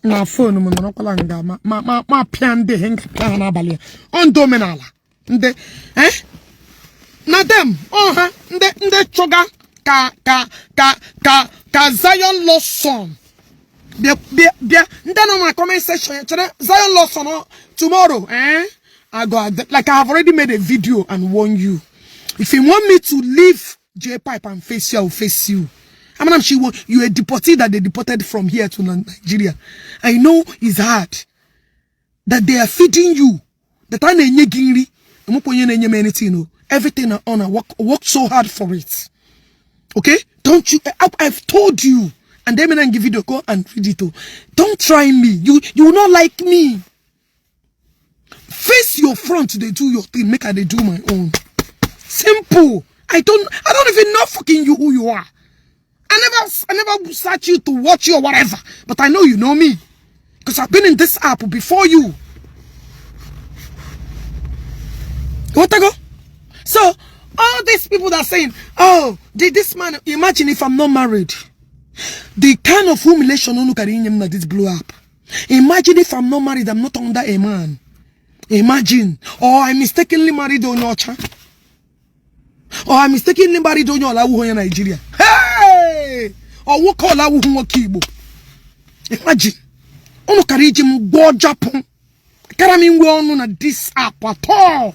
na phone m nọrọkwala nga ma ma ma ma pịa ndị ihe nga pịa ha n'abalị a. Ọ ndị omenala ndị eh na dem ọha ndị ndị chọga ka ka ka ka ka Zion Lawson bịa bịa bịa. Ndị nọ na comment section ya chere Zion Lawson tomorrow, eh, I go like I have already made a video and warn you. If you want me to leave J Pipe and face you, I will face you. I mean, I'm sure you a deportee that they deported from here to Nigeria. I know it's hard that they are feeding you. That I na-enye gị nri. Enwekwa onye na-enye m anything, no. Everything I own, I work so hard for it. Okay? Don't you? I've told you. And then when I give video, go and read it. Oh. Don't try me. You will not like me. Face your front, they do your thing. Make I they do my own. Simple. I don't even know fucking you, who you are. I never search you to watch you or whatever. But I know you know me. Because I've been in this app before you. What I go? So all these people that are saying, "Oh, did this man," imagine if I'm not married. The kind of humiliation unu carry in this blue app. Imagine if I'm not married, I'm not under a man. Imagine. Or I mistakenly married onye ọcha. Or I mistakenly married onye ọla onye Nigeria. Hey! Or nwoke ọla wuhu nwoke Igbo. Imagine. Unu kara iji m gwọọ japụ. Kara m inwe ọnụ na this app at all.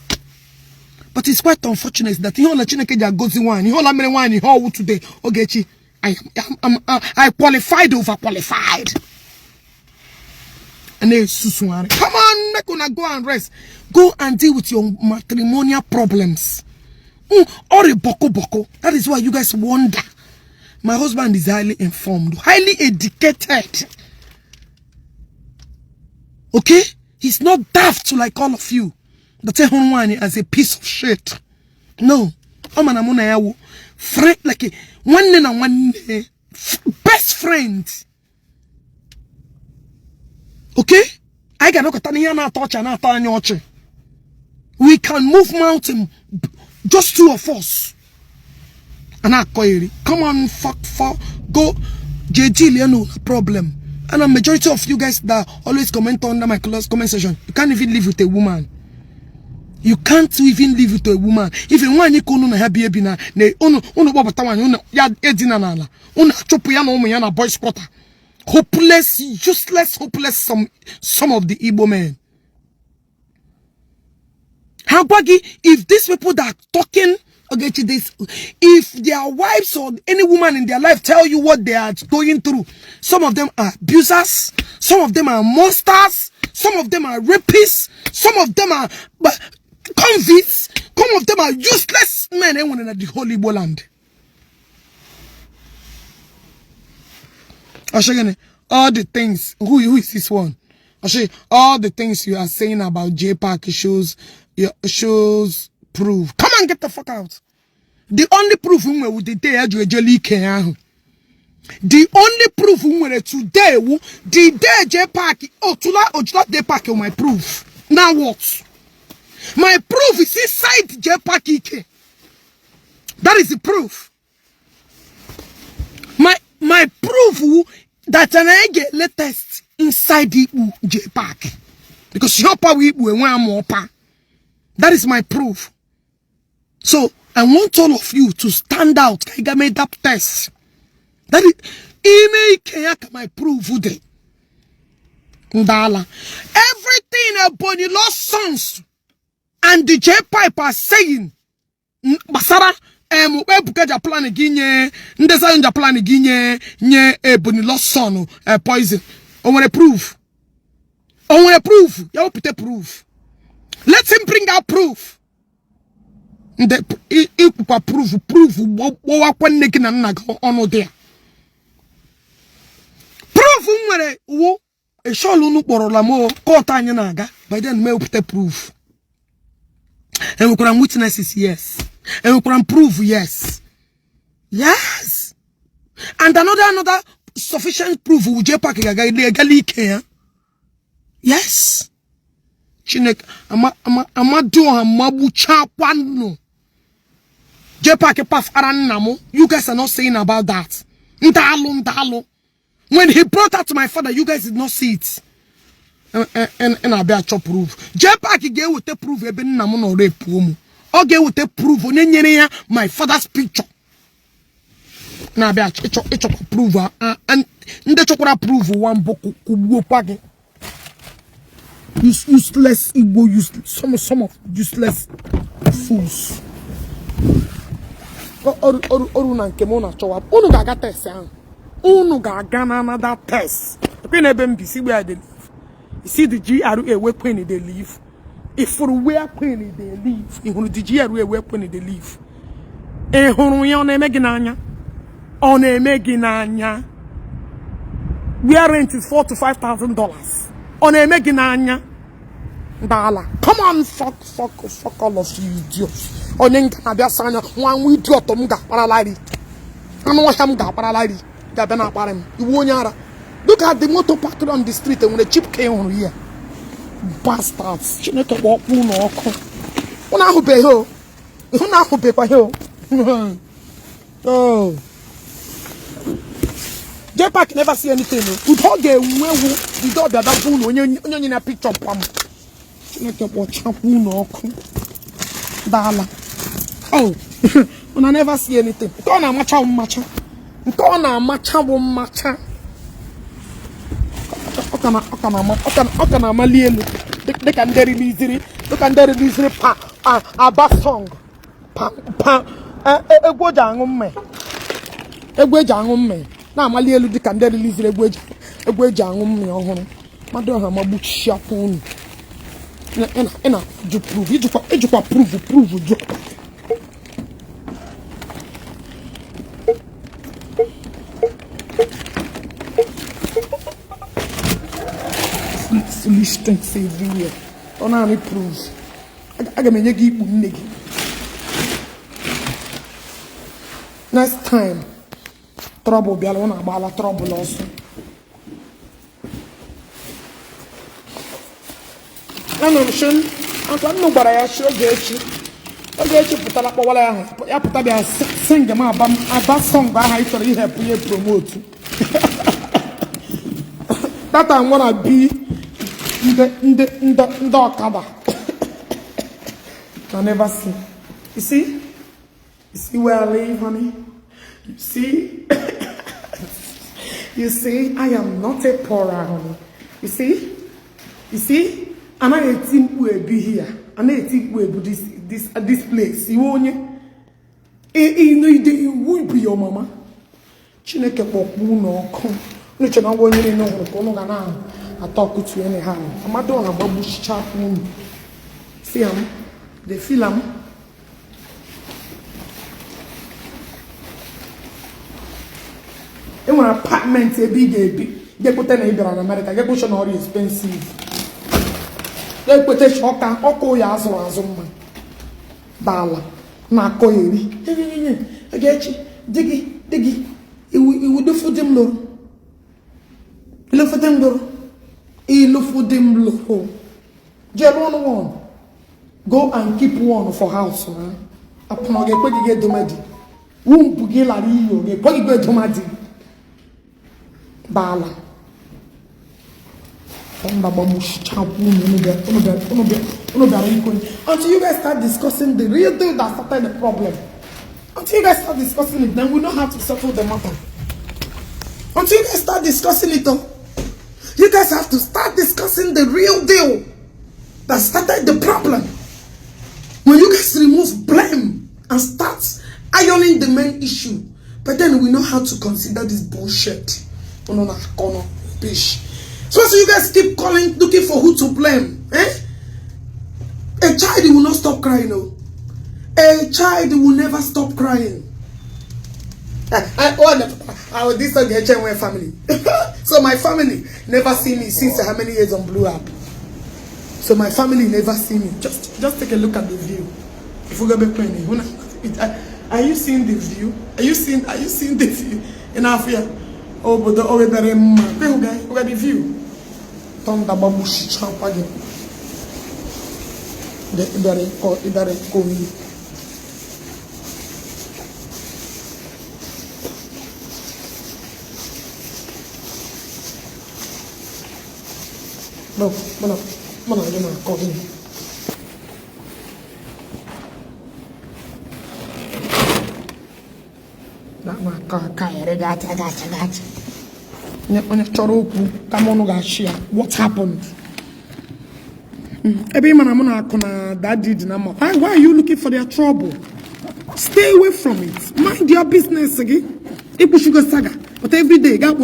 But it's quite unfortunate that ihe ọla Chineke ji agọzi nwaanyị, ihe ọla mere nwaanyị ihe ọwụ today, Ogechi, I qualified over qualified. And na-esusugharị. Come on, make una go and rest. Go and deal with your matrimonial problems. Ori boko boko. That is why you guys wonder. My husband is highly informed, highly educated. Okay? He's not daft like all of you. That say nwaanyị as a piece of shit. No. Ọ ma na mụ na ya wụ friend, like nwanne na nwanne, best friend. Okay? Anyị ga-anọkọta n'ihe a na-atọ ọchị, a na-atọ anyị ọchị. We can move mountain, just two of us. A na-akọ iri. Come on, fuck, fuck, go. JG no problem. And a majority of you guys that always comment under my close comment section, you can't even live with a woman. You can't even live with a woman. Even nwaanyị ka unu na ha bi ebi na unu unu kpọpụta nwaanyị unu ya edina n'ala, unu achụpụ ya na ụmụ ya na boys quarter. Hopeless, useless, hopeless, some of the Igbo men. Ha gwa gị, if these people that are talking okay this, if their wives or any woman in their life tell you what they are going through, some of them are abusers, some of them are monsters, some of them are rapists, some of them are but convicts, some of them are useless men enwere na the whole Igbo land. Oshegene, all the things, who is this one? Oshe, all the things you are saying about J Park shows proof. Come and get the fuck out. The only proof we with the day ejele ike ahụ. The only proof we nwere today wu the day J Park Otula Ojula J Park my proof. Now what? My proof is inside J Park Ike. That is the proof. My proof wu that an get latest inside the J Park. Because your power ikpu enwe ama ọpa. That is my proof. So I want all of you to stand out. Ka ị ga mee that test. That is ime ike ya ka my proof dị. Ndala. Everything Ebonyi Lost Sons and the J Pipe are saying gbasara Ebuka ja plan gị nye ndị Zion ja plan gị nye Ebonyi Lost Son poison. O nwere proof? O nwere proof? Ya wepụta proof. Let him bring out proof. Ndị ikwukwa proof gbọwakwa nne gị na nna gị ọnụ dị ya. Proof m nwere wụ eshọlụ unu kpọrọla m court anyị na-aga. By then m ewepụta proof. Enwekwara m witnesses? Yes. Enwekwara m proof? Yes, yes. And another sufficient proof wu J Park ga-aga egala ike ya. Yes. Chineke ama amadioha magbuchakwa nnụ. J Park pafara nna m. You guys are not saying about that. Ndalụ ndalụ. When he brought that to my father, you guys did not see it. Na-abịa achọ proof. J Park ga-eweta proof ebe nna m nọrọ epuo m. Ọ ga-eweta proof onye nyere ya my father's picture. Na-abịa ịchọkwa proof. Ndị chọkwara proof wa mbụ kụgbuokwa gị. Useless Igbo, useless, some of useless fools. Ọrụ na nke m na-achọwa, unu ga-aga test ahụ. Unu ga-aga na another test. Ekwe na ebe m bi, see where I dey live. You see the GRA where Queen dey live? Ifuru where Queen dey live? Ị hụrụ the GRA where Queen dey live? Ị hụrụ ya? Ọ na-eme gị n'anya? Ọ na-eme gị n'anya? Where rent is $4,000 to $5,000. Ọ na-eme gị n'anya? Ndala. Come on, fuck, fuck, fuck all of you idiots. Onye nga na-abịa sa anya nwa nwa idiot m ga-akparalari. Anụ ọhịa m ga-akparalari. Ga-abịa na-akparị m. Iwu onye ara. Look at the motor parked on the street. Enwere cheap ka ị hụrụ here. Bastards. Chineke kpọọ unu ọkụ. Unu ahụbeghị o. Unu ahụbekwa ihe o. Oh. J Park never see anything. Udo ọ ga-enwewu bido ọbịa bịa unu onye na picture pam. Chineke kpọchakwa unu ọkụ. Dala. Oh, una never see anything. Nke ọ na-amacha bụ mmacha. Nke ọ na-amacha bụ mmacha. Ọ ka na-amali elu dịka ndị riliziri pa Aba song pa egwu eji aṅụ mmanya, egwu eji aṅụ mmanya na-amali elu dịka ndị releaseri egwu eji aṅụ mmanya ọhụrụ. Mmadụ ọha magbuchiakwa unu. Ị na-ajụ proof, ijikwa proof jụ. Foolish things everywhere. Ọ naanị proof. Aga m enye gị ikpu nne gị. Next time trouble bịara, ọ na-agbala trouble ọsọ. Anọ m shi akwa nnu gwara ya shi Ogechi. Ogechi pụtara kpọwara ya ahụ ya pụta bịa sing m aba song aha ị chọrọ ihe ihe promote. Data nwere bi ndị ọkada. I never see. You see? You see where I live, honey? You see? You see, I am not a poorer, honey. You see? You see? Anaghị eti mkpu ebi here. Anaghị eti mkpu ebu this place. Iwe onye? Ide iwu bụ your mama. Chineke kpọkpọ unu ọkụ. Unu chere na onye niile hụrụ ka unu ga na-atọ ọkụtu anyhow. Amadu ọha gbagbuchicha unu. See am? They feel am? E nwere apartment ebe ị ga-ebi ga-ekweta na ị bịara na Amerịka, ga-ekwecha na ọrịa expensive, ga-ekweta ọka ọkụ ya azụrụ azụ mma dala na-akọ eri. Ogechi di gị iwu dufu di m lụrụ, ilufu di m lụrụ, ilufu di m lụrụ. Jee lụọ one, go and keep one for house. Na akwụna ọ ga-ekwe gị ga-edoma di wumpu gị lara iyi, ọ ga-ekwe gị ga-edoma di baala until you guys start discussing the real thing that started the problem. Until you guys start discussing it, then we know how to settle the matter. Until you guys start discussing it, though, you guys have to start discussing the real deal that started the problem. When you guys remove blame and start ironing the main issue, but then we know how to consider this bullshit. So you guys keep calling, looking for who to blame. Eh? A child will not stop crying. No. A child will never stop crying. I this is family. So my family never see me since how many years on Blue App. So my family never see me. Just take a look at the view. If we go back, are you seeing the view? Are you seeing the view in Africa? Oh, but the oh, look at the view. Thunder babushi champage. The ibare komi. No, no, you know, call me. What happened? Why are you looking for their trouble? Stay away from it. Mind your business again. Saga. But every day, Zion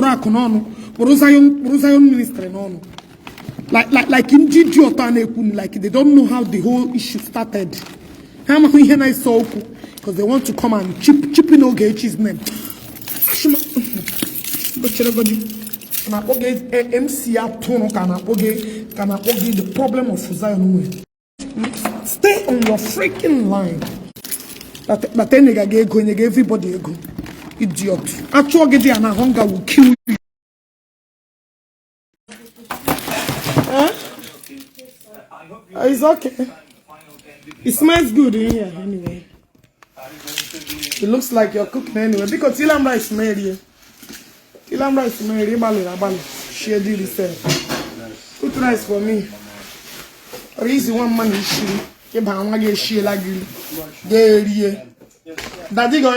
ministry no. Like in like they don't know how the whole issue started. Because they want to come and chip in Ogechi's name. The problem of Zion. Stay on your freaking line. But then everybody go. Idiot. Actually, and hunger will kill you. Huh? It's okay. It smells good in here anyway. It looks like you're cooking anyway. Because Tilam rice made here. Tilam rice made here. Share the itself. Cook rice for me. Or easy one man is she. Daddy go.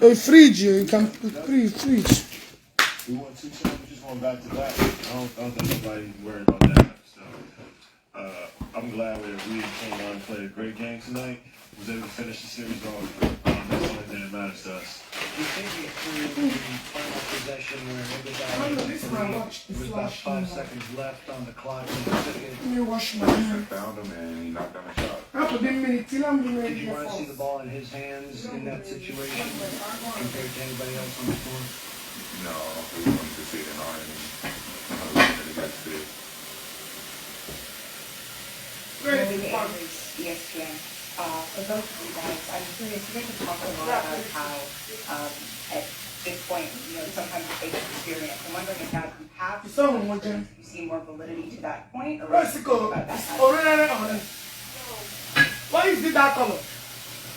A fridge, you can put fridge. We won two championships, one back to back. I don't think nobody's worried about that. So I'm glad we came out and played a great game tonight. Was able to finish the series off. That's the only thing that matters to us. You think it through the final possession where I know Iguodala this my watch there is was about flashing. 5 seconds left on the clock and he took it. Let me wash my hands. Found him and he knocked down a shot. Hapụ dị mmiri tila mmiri Did you here want to see the first. ball in his hands in that situation compared to anybody else on the floor? No, we wanted to see it in our end. We wanted to get to see it. Where is Moving the to pot? Andrews, ESPN. For both of you guys, I'm curious, you guys have talked a lot about how at this point, sometimes it takes experience. I'm wondering if now you have So, what experience, you see more validity to that point, or what do you Rice think about that? orere ore. Why is it that color?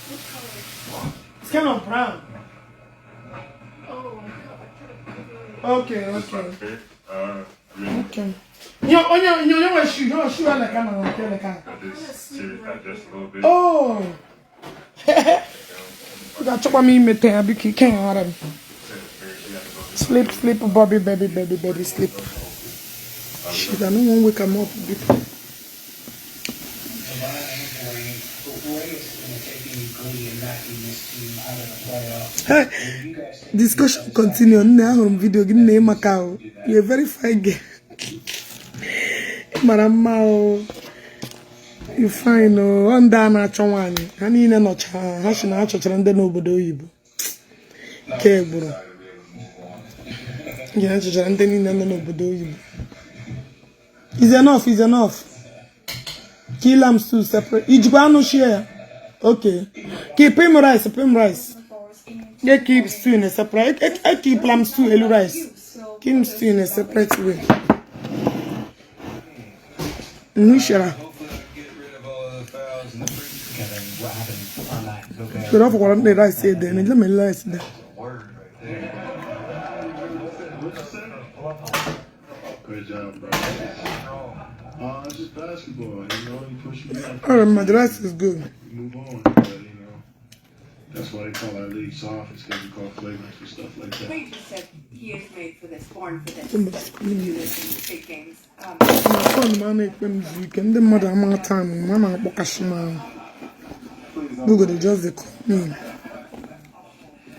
Which color? It's kind of brown. Oh, I tried to put it. Okay. Fit. I mean, Okay. Nye onye nye onye nwe shoe, nye shoe aleka na nke aleka. got this series digest a little bit. Oh. Ọ ga-achọkwa m imete ya biko ike ya ghara m. Sleep, sleep, Bobby, baby, baby, baby, sleep. Shit, I don't want to wake him up biko. Tobiah and Dwayne, Ray is taking glee in knocking this team out of the playoffs. Hey, Will you guys take discussion continue. Nne ahụrụ m video gị nne maka o. You're a very fine girl. Ị mara mma o. You fine o. Ọ ndị a na-achọ nwaanyị. Ha niile nọcha ha si na ha chọchara ndị n'obodo oyibo. Nke gburu. Nke ha chọchara ndị niile nọ n'obodo oyibo. Is enough, is enough. Kill am stew separate. Ijikwa anụ shie ya? Okay. Keep him rice, pim rice. They keep stew in a separate. I keep lamb stew, elu rice. Keep stew in a separate way. Nnushara. Hopefully we get rid of all of the fouls and the free Kevin, what happened on that Gobert? But off what the rice there, then let me rice there. Word right there. Great job, bro. It's just basketball. You push me up, All right, my rice is good. you move on. But that's why they call our league soft. It's because we call flagrants and stuff like that. Wade just said he is made for this, born for this, Somebody's to calling do me. this in big games. Na phone m a na-ekpe m zuo ike. Ndị mmadụ ama time ma na-akpọkashi m ahụ. Google dey just dey call me.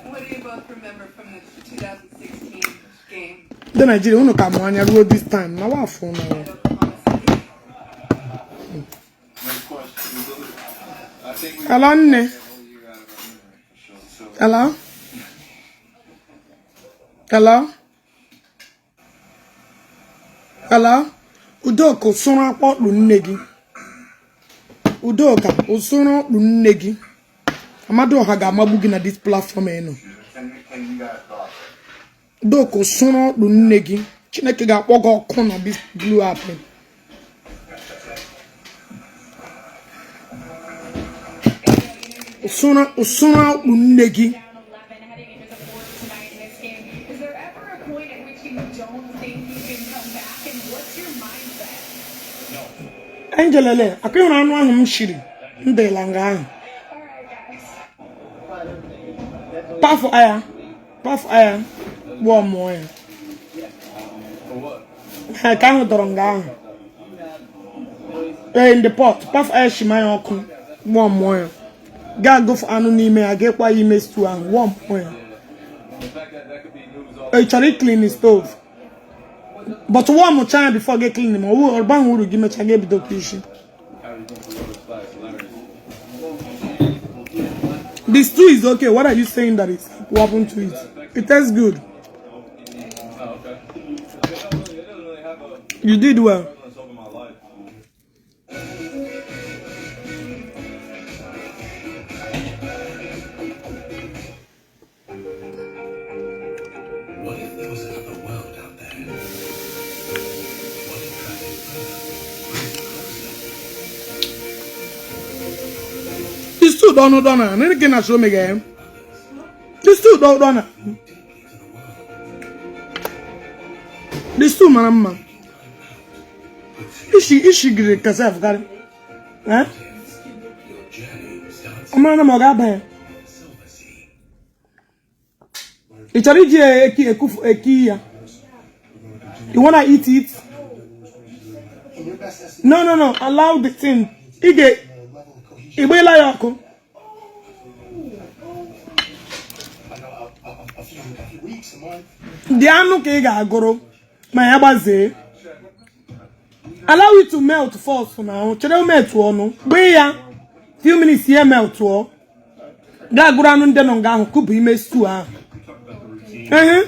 What do you both remember from the 2016 game Ndị Naijiria unu ka mụ anya ruo this time na wafọ na at Oklahoma City? Next question. I think we Hello nne. got a whole year out of our memory for sure. So Hello? Hello? Hello? Udoka ụsụrụ akpọkpụ nne gị. Udoka ụsụrụ ọkpụ nne gị. Amadioha ga-amagbu gị na this platform ị nọ. Can you guys talk? Udoka ụsụrụ ọkpụ nne gị. Chineke ga-akpọ gị ọkụ na this blue app. Ụsụrụ ụsụrụ ọkpụ nne gị. Down 11 heading into the fourth tonight in this game. Is there ever a point at which you don't think you can come back? And what's your mindset? Angel ele, akụ ịhụrụ anụ ahụ m shiri m dịla nga ahụ. All right, guys. Pafụ aya, pafụ aya, gbụọ mụọ ya. Ha ka ahụ dọrọ nga ahụ. Ee, in the pot, pafụ aya shima ya ọkụ, gbụọ mụọ ya. Gaa gofu anụ n'ime ya, ga-ekwa ya ime stew ahụ, gbụọ mụọ ya. the fact that that could be news all Ị chọrọ iclean stove? But warm cha ya before gị clean ma ọ baghị uru gị mechaa ga-ebidokwa isi. Kyrie's going for the splash hilarious. The stew is okay. What are you saying that is what happened to it? It tastes good. Oh, okay. It doesn't really have a You did well. prevalence over my life. What if there was another world out there? What if traveling further brings you closer? The stew don't know na. Nene gị na show me ga. The stew don't know na. Deeply to the world. The stew mara mma. Ishi ishi giri kasef karị. Eh? Your journey starts Ọ mara na ma ọ ga-aba ya. in the Silver Sea. Ị chọrọ iji eki ekufu eki ya? You wanna eat it? No, no, no. Allow the thing. Ị ga ịgbela ya ọkụ. Dị anụ ka ị ga-agụrụ ma ya gbazee. Allow it to melt first now. Chere melt ọnụ. Gbee ya few minutes ya melt ọ. Gaa gụrụ anụ ndị nọ nga ahụ kụpụ ime stew ahụ. Ehe.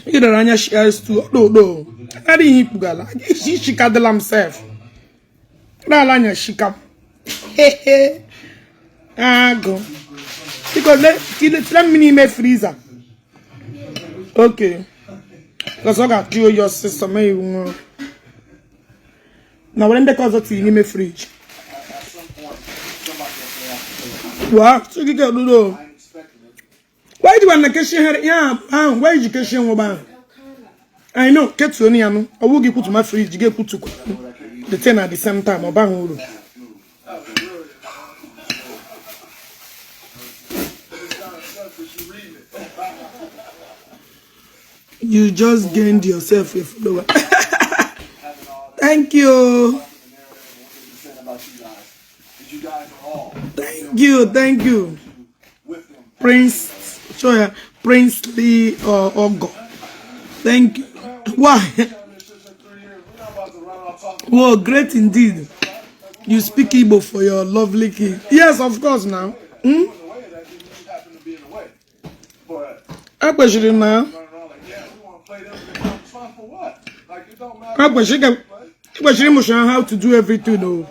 Ị rere anya shia stew ọdụ adịghị ihe ikpugala isi shikadịla m sef. Rala anya shika. Agụ. Biko tile mmiri n'ime freezer. Okay. Because ọ ga-ajụ oyi ọsịsọ ma iwu nwụrụ. Na were ndekọ ọzọ tinye n'ime friji. Waa, sị gị ọdụdụ. Why do you want to keshi ya ahụ? Why ji keshi nwụba ahụ? I know, ketuo ya nụ. Ọ bụghị kwutu ma friji ga-ekwutukwa. The thing at the same time, ọ baghị uru. You just gained yourself a follower. Thank you. Thank you, thank you. Prince, show ya, Princely Ogo. Thank you. Why? Well, great indeed. You speak Igbo for your lovely kid. Yes, of course now. Hmm? Ekwesịrị na ekwesịrị ịmụcha how to do everything o.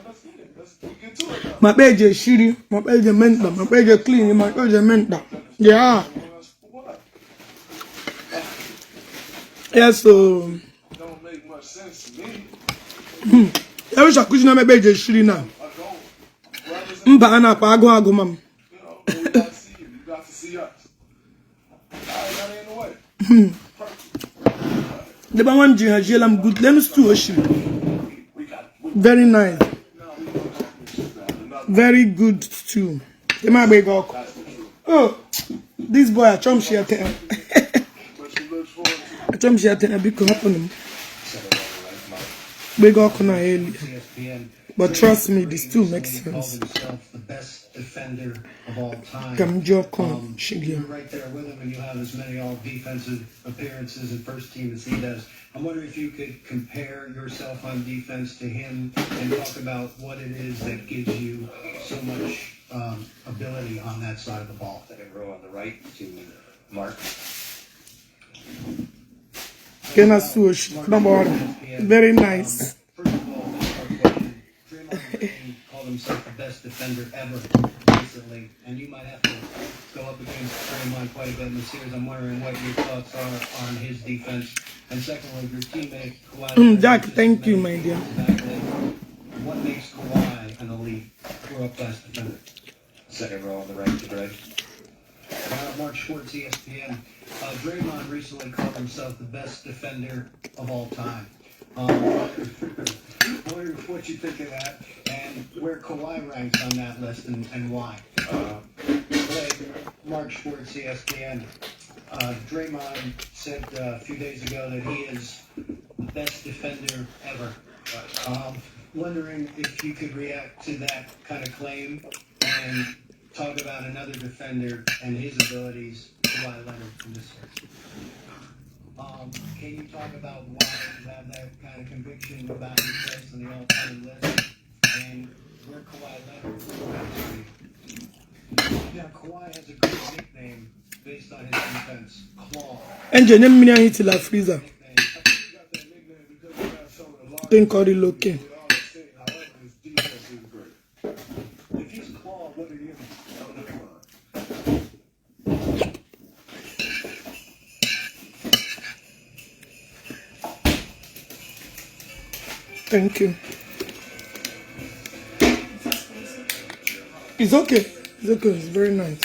Ma kpa eji eshiri, ma kpa eji eme mkpa, ma kpa eji clean, ma kpa eji eme mkpa. Yeah. Yes, so. Ya wụcha akụzi na mekpe eji eshiri na. Mba a na-akpa agụ agụ ma m. Debe nwa m ji haziela m good. Let me stew oshiri. Very nice. Very good stew. Ị agba ego ọkụ. Oh, this boy achọm shi ete. Achọm shi ete biko hapụnụ m. Gba ego ọkụ na elu. But trust me, the stew makes sense. Himself the best defender of all time. Ka m ji ọkụ shigi. You're right there with him, and you have as many all defensive appearances and first team as he does. I'm wondering if you could compare yourself on defense to him and talk about what it is that gives you so much ability on that side of the ball. Second row on the right to Mark. Kena stew oshiri. Don't worry. Very nice. First of all, our question. Draymond Green called himself the best defender ever recently, and you might have to go up against Draymond quite a bit in the series. I'm wondering what your thoughts are on his defense. And secondly, your teammate Kawhi. Jack, thank you, my dear. What makes Kawhi an elite world-class defender? Second row on the right to Greg. Mark Schwartz, ESPN. Draymond recently called himself the best defender of all time. Wondering what you think of that and where Kawhi ranks on that list and why. Mark Schwartz, ESPN. Draymond said a few days ago that he is the best defender ever. Wondering if you could react to that kind of claim and talk about another defender and his abilities, Kawhi Leonard, in this series. Can you talk about why you have that kind of conviction about his place on the all-time list and where Kawhi Leonard ranks for you? Now, Kawhi has a great nickname based on his defense, Claw. Enje nye mmiri ahụ itila freezer. Think ọ dị okay. If he's Claw, what are you? Thank you. It's okay. It's okay. It's very nice.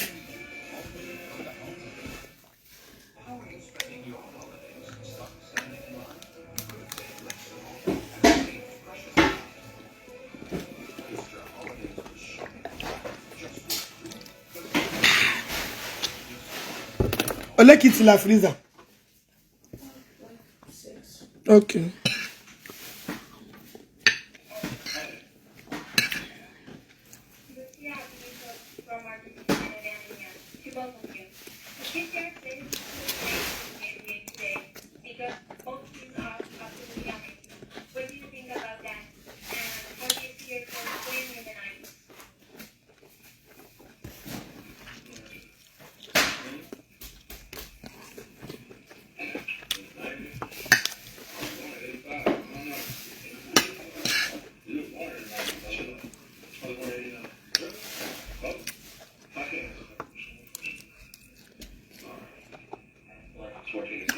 Ole ka itila freezer? Okay.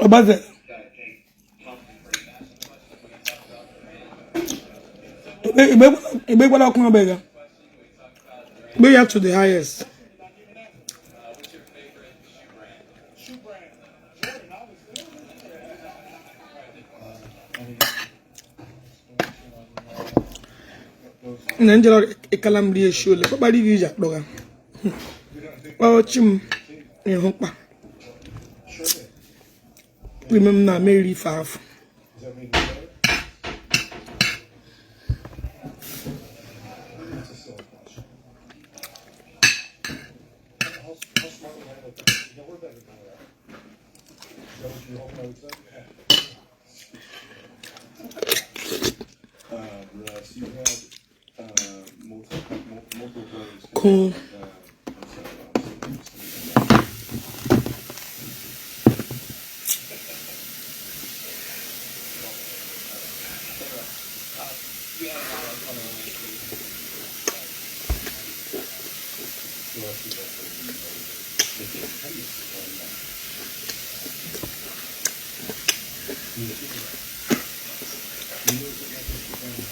Ọgbaze. Igbe kwala ọkụ ọbega. Igbe ya to the highest. Na njere ịkala m rie eshi ole kpakpara gị iji akpọga. Ọchị m ịhụ kpa. Ime m na meri ife afọ. Russ, you had multiple players. Cool. I'm sorry, I'm sorry.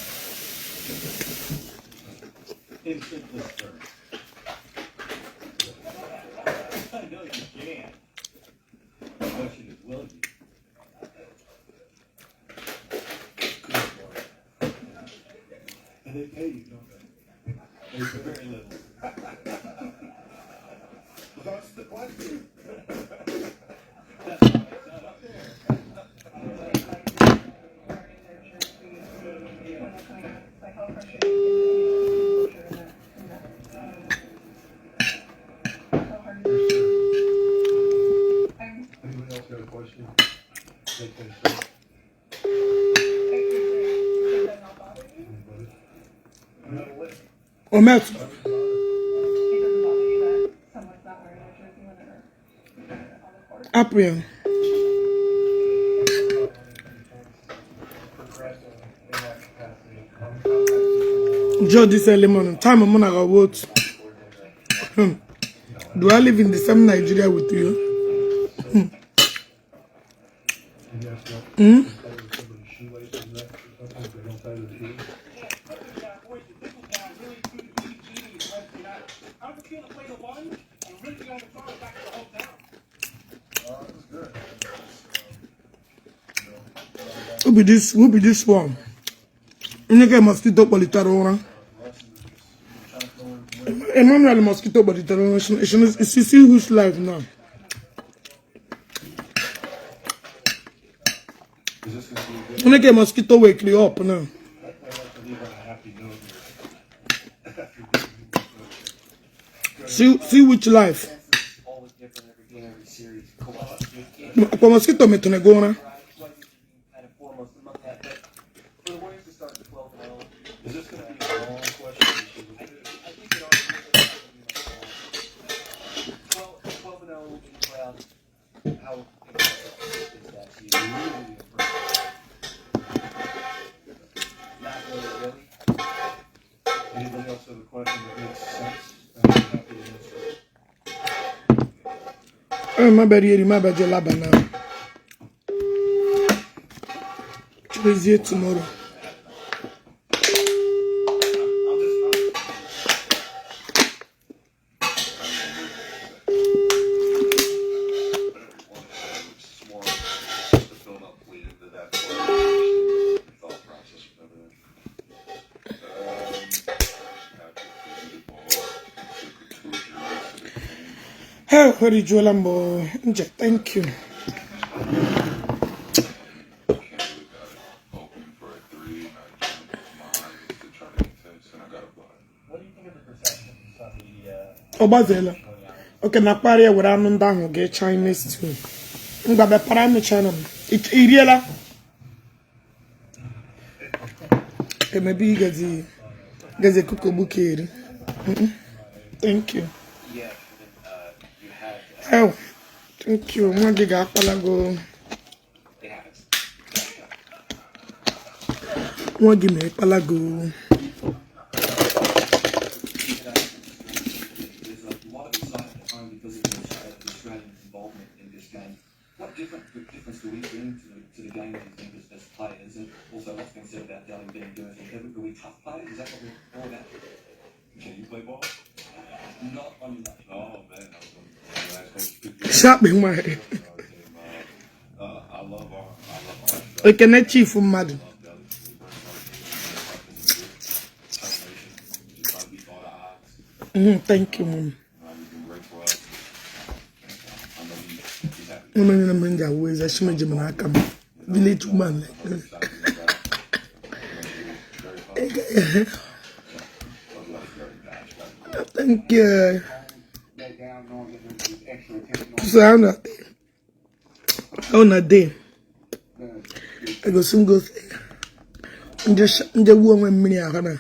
In simplest terms. I know you can. The question is, will you? Good Lord. And they pay you, don't they? They pay very little. That's the question. That's why it's not up there. Anybody else got a question? They can say. Anybody? Ometụ. Apụ ya. Joe this early morning. Time mụ na gị otu. Do I live in the same Nigeria with you? You ask about somebody's shoelaces next or something, if they don't tie their shoes. Who be this one? Onye ka mosquito kpọlitere ụra. Emmanuel mosquito kpọlitere ụra. See see who's live now. Is this gonna be a good? Onye ka mosquito wake you up now. I'd like to leave on a happy note here. After beating you. See which life. Always different every game, every series. Kawhi, Akwa mosquito metụrụ gị ụra. right? So I think you're kind of foremost among that. But for the Warriors to start 12-0, Is this gonna be a long question? I think it already is going to be much longer. 12-0 in the playoffs. How impressive is that to you? Really impressive. Not really, really. Anybody else have a question that makes sense? I'm happy to answer it. Ee, ma bịara eri ma bịa laba na. Cherezie tomorrow. I'm just, I'm, It's more just to build up lead into that part thought process and everything. Patrick the ball took 2 or 3 weeks to the game. Ha erijuola m nje. Thank you. Ọ gbazeela oke na kparị ya were anụ ndị ahụ gee Chinese stew. Ngwa bịa para m China m. I riela? Emebe igazi gazi kukogbu ka eri. Thank you. Oh, thank you. Nwa gị ga-akpalago. Nwa gị ma ịkpalago. There's a lot of excitement at home because of the Australians' involvement in this game. What difference do we bring to the game, do you think, as players? And also, what's been said about Delhi being dirty? Are we tough players? Is that what we're all about? Can you play ball? Not on your life. Oh, man. I was the last coach picked you up. Shakpi nwa. Our team, I love our Ekene chief mmadụ. love Delhi. We bring our team determination. Just try to beat all the odds. Thank you, mom. He's been great for us. I know he's happy. Ụmụ nyere m nji awụ eze shimeji m n'aka m. Village woman like this. Thank you. So how na dey? How na dey? I go soon go. Nje wuo onwe mmiri ahụ na.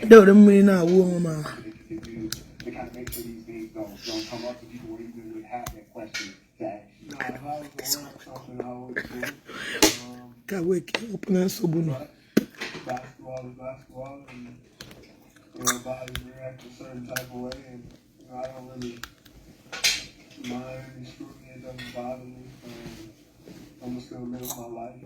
Ndị were mmiri na-awụ onwe m ahụ. Ka wee ke ọpụna nsogbu nọ. Basketball is basketball, and bodies react a certain type of way, and I don't really mind any scrutiny. It doesn't bother me. I'm just gonna live my life.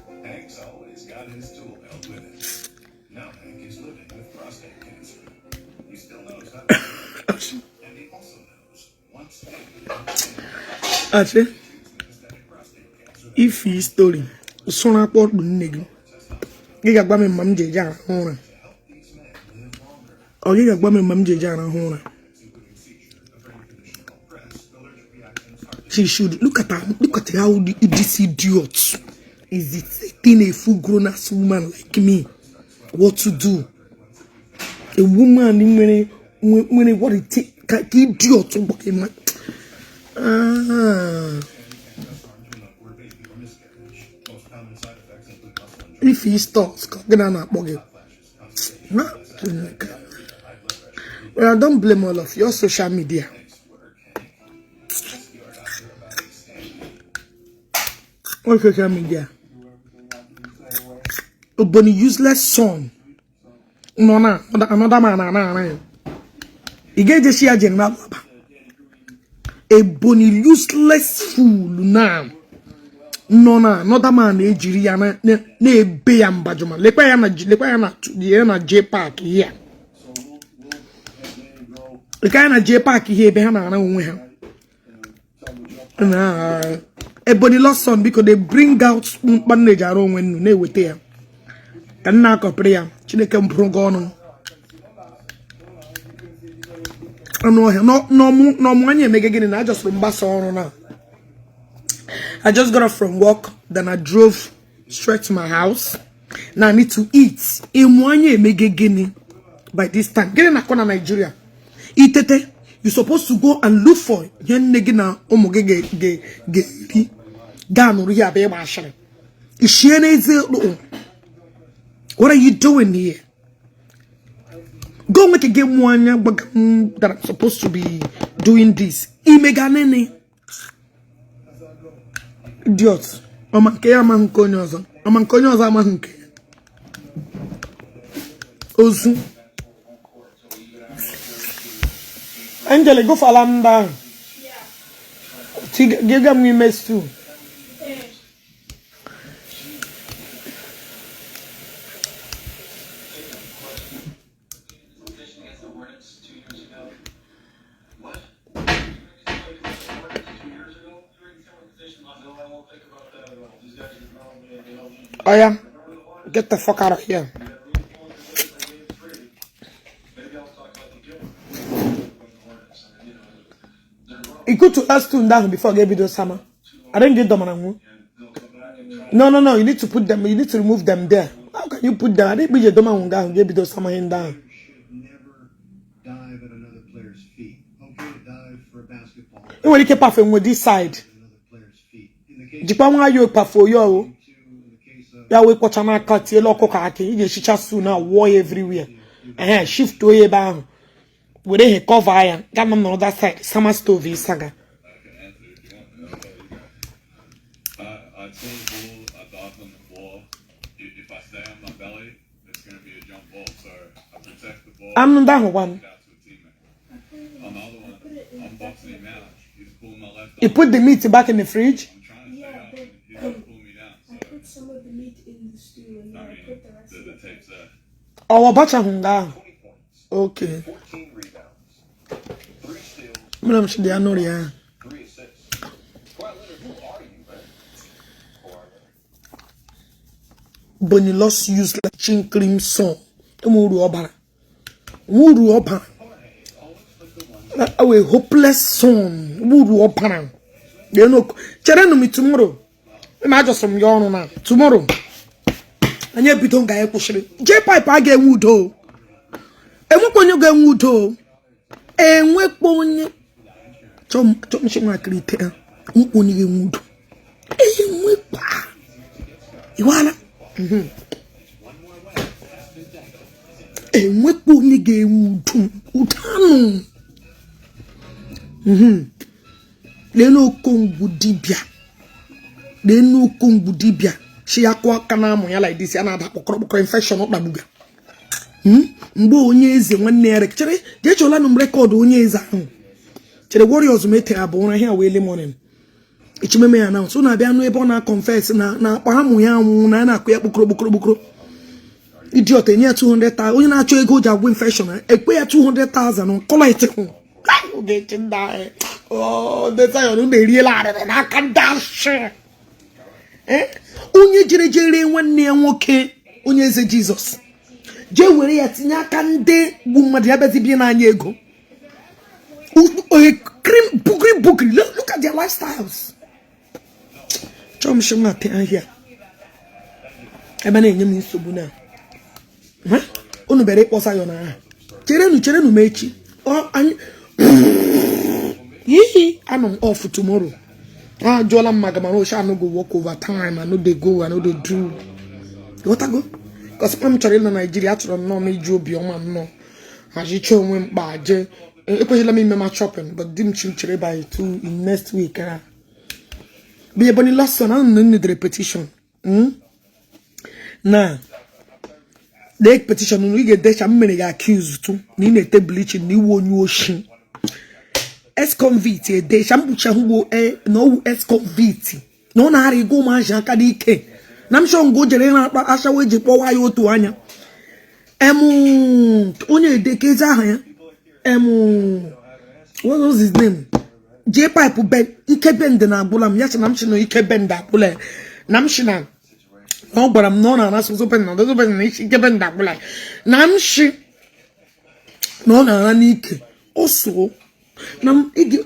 And Hank's always got his tool belt with him. Now Hank is living with prostate cancer. He still knows how to and he also knows once Achị, ifi story sụrụ akpọ ọkpụ nne gị. Gị ga-agwa m mma m ji eje arahụ ụra. Ọ gị ga-agwa m mma m ji eje arahụ ụra. She should look at her, look at how this idiot is dictating a full grown ass woman like me what to do. A woman nwere nwere what it take ka idiot gbaka ma. Ah. If he stops, ka gị na na-akpọ gị. Na Chineke. Well, I don't blame all of your social media. All social media. Oboni useless son. No na another man na na na. Ị ga-eje shi ya general baba. Ebony useless fool na nọ na another man na-ejiri ya na-ebe ya mbajuma. Lekwa ya na lekwa ya na ya na J Park here. Lekwa ya na J Park here ebe ha na-ara onwe ha. Na Ebony lost son because they bring out mkpa nne ji arụ onwe nnu na-eweta ya. Ka nna akọpịrị ya Chineke m bụrụ gị ọnụ. Anụ ọhịa n'ọmụ anyị emege gịnị na I just mgbasa ọrụ na. I just got off from work, then I drove straight to my house. Now I need to eat. Ịmụ anyị emege gịnị by this time? Gịnị na-akọ na Nigeria? Itete, you supposed to go and look for ihe nne gị na ụmụ gị ga-eri. Gaa nụrụ ya abịa ịgba ashịrị. Ishie n'eze ụlọ. What are you doing here? Go make a game one that I'm supposed to be doing this. Imega nene. Idiot. Mama nke ya amaghị nke onye ọzọ. Mama nke onye ọzọ amaghị nke. Ozu. Angel, go for lamba. Give them me stew. Against the Hornets 2 years ago. Oya, get the fuck out of here. You go to last two down before I get sama. I didn't get them on. No, no, no. You need to put them. You need to remove them there. How can you put them? I didn't be the get bido sama in down. Dive at another player's feet. Okay to dive for a basketball. You will keep off with this side. Jikwa nwa yo pafo yo. Ya we kwocha na aka tie lọkụ ka aki. Ị ga-echicha su na wall everywhere. Eh, shift oye ebe ahụ. Were he cover ya. Ga na other side. Sama stove isaga. I saw the ball, I dived on the floor. If I stay on my belly, it's going to be a jump ball. So I protect the ball. I'm down one. Out to a teammate. On the other one, I'm boxing him out. He's pulling my left You put the meat back in the fridge? I'm trying to stay Yeah, up, but and he's just pulling me down. I put some of the meat in the stew and then I I mean, put the rest of the it. tape's there. Oh, abacha hunga. Okay. 14 rebounds, 3 steals, Mna mshidi anori ya. 3 assists. Kawhi Leonard, who are you, man? Kawhi Leonard. Bonnie lost use like chin cream song. Uru obara. Uru obara. A hopeless son. Uru obara. They know. Chere no me tomorrow. Ma just from your na tomorrow. Anye bido nga ekwushiri. J pipe a ga-enwe udo. Enwekwa onye ga-enwe udo. Enwekwa onye chọm chọm chinwa kirite. Enwekwa onye ga-enwe udo. Enwekwa. Iwala. Enwekwa onye ga-enwe udo. Udo anụ. Lenu okongwu dibia. Lenu okongwu dibia. She akwa aka na amụ ya like this. Ya na-ada kpọkọrọ kpọkọrọ infection ọkpagbuga. Mgbe onye eze nwanne ya chere jee chọla nụ m rekọdụ onye eze ahụ. Chere Warriors m etere abụọ ụra ihe a wee lemon. Echimeme ya na so na-abịa nụ ebe ọ na-confess na na akpa amụ ya anwụ na ya na-akụ ya kpọkọrọ kpọkọrọ kpọkọrọ. Idiot enye ya 200,000 onye na-achọ ego ji agwụ infection ekwe ya 200,000 kọla ite hụ. Ogechi nda anyị. Oh, ndị Zion na-eriela arịrị n'aka ndị ashị. Onye jere jere nwanne ya nwoke onye eze Jizọs jee were ya tinye aka ndị gbu mmadụ ya bịazi bie n'anya ego. Cream bugri bugri. Look at their lifestyles. Chọm shi nwa te ahịa. Ebe na-enye m nsogbu na. Unu bịara ịkpọsa ya n'aha. Cherenu cherenu m echi. Anyị yihi anọ m off tomorrow. Ah, jụọla m maka mana osha no go work over time. I no dey go, I no dey do. Ghọtago? Because m chọrọ ịnọ Naijiria, achọrọ nnọọ m iji obiọma nnọọ hazicha onwe m kpa jee. Ekwesịla m ime ma shopping, but di m chi m chere by 2 in next week. Bụ Ebonyi Lawson, anọ m na dere petition. Na dee petition unu ị ga-edecha m mere gị accuse tụ na ị na-ete bleaching na iwu onye oshi. Ex-convict edecha mkpuchi ahụ na ọwụ ex-convict na ọ na-arị ego ụmụazị aka n'ike na m chọrọ ngo jere na-akpa ashawa eji kpọwa ya otu anya. Onye edekezi aha ya what was his name? J pipe ben ike bend na agwụla m ya sị na m sị na ike bend agwụla ya na m sị na ọ gwara m na ọ na-ana soso bend na dozo bend na ike bend agwụla ya na m sị na ọ na-ana n'ike ọ so na ihe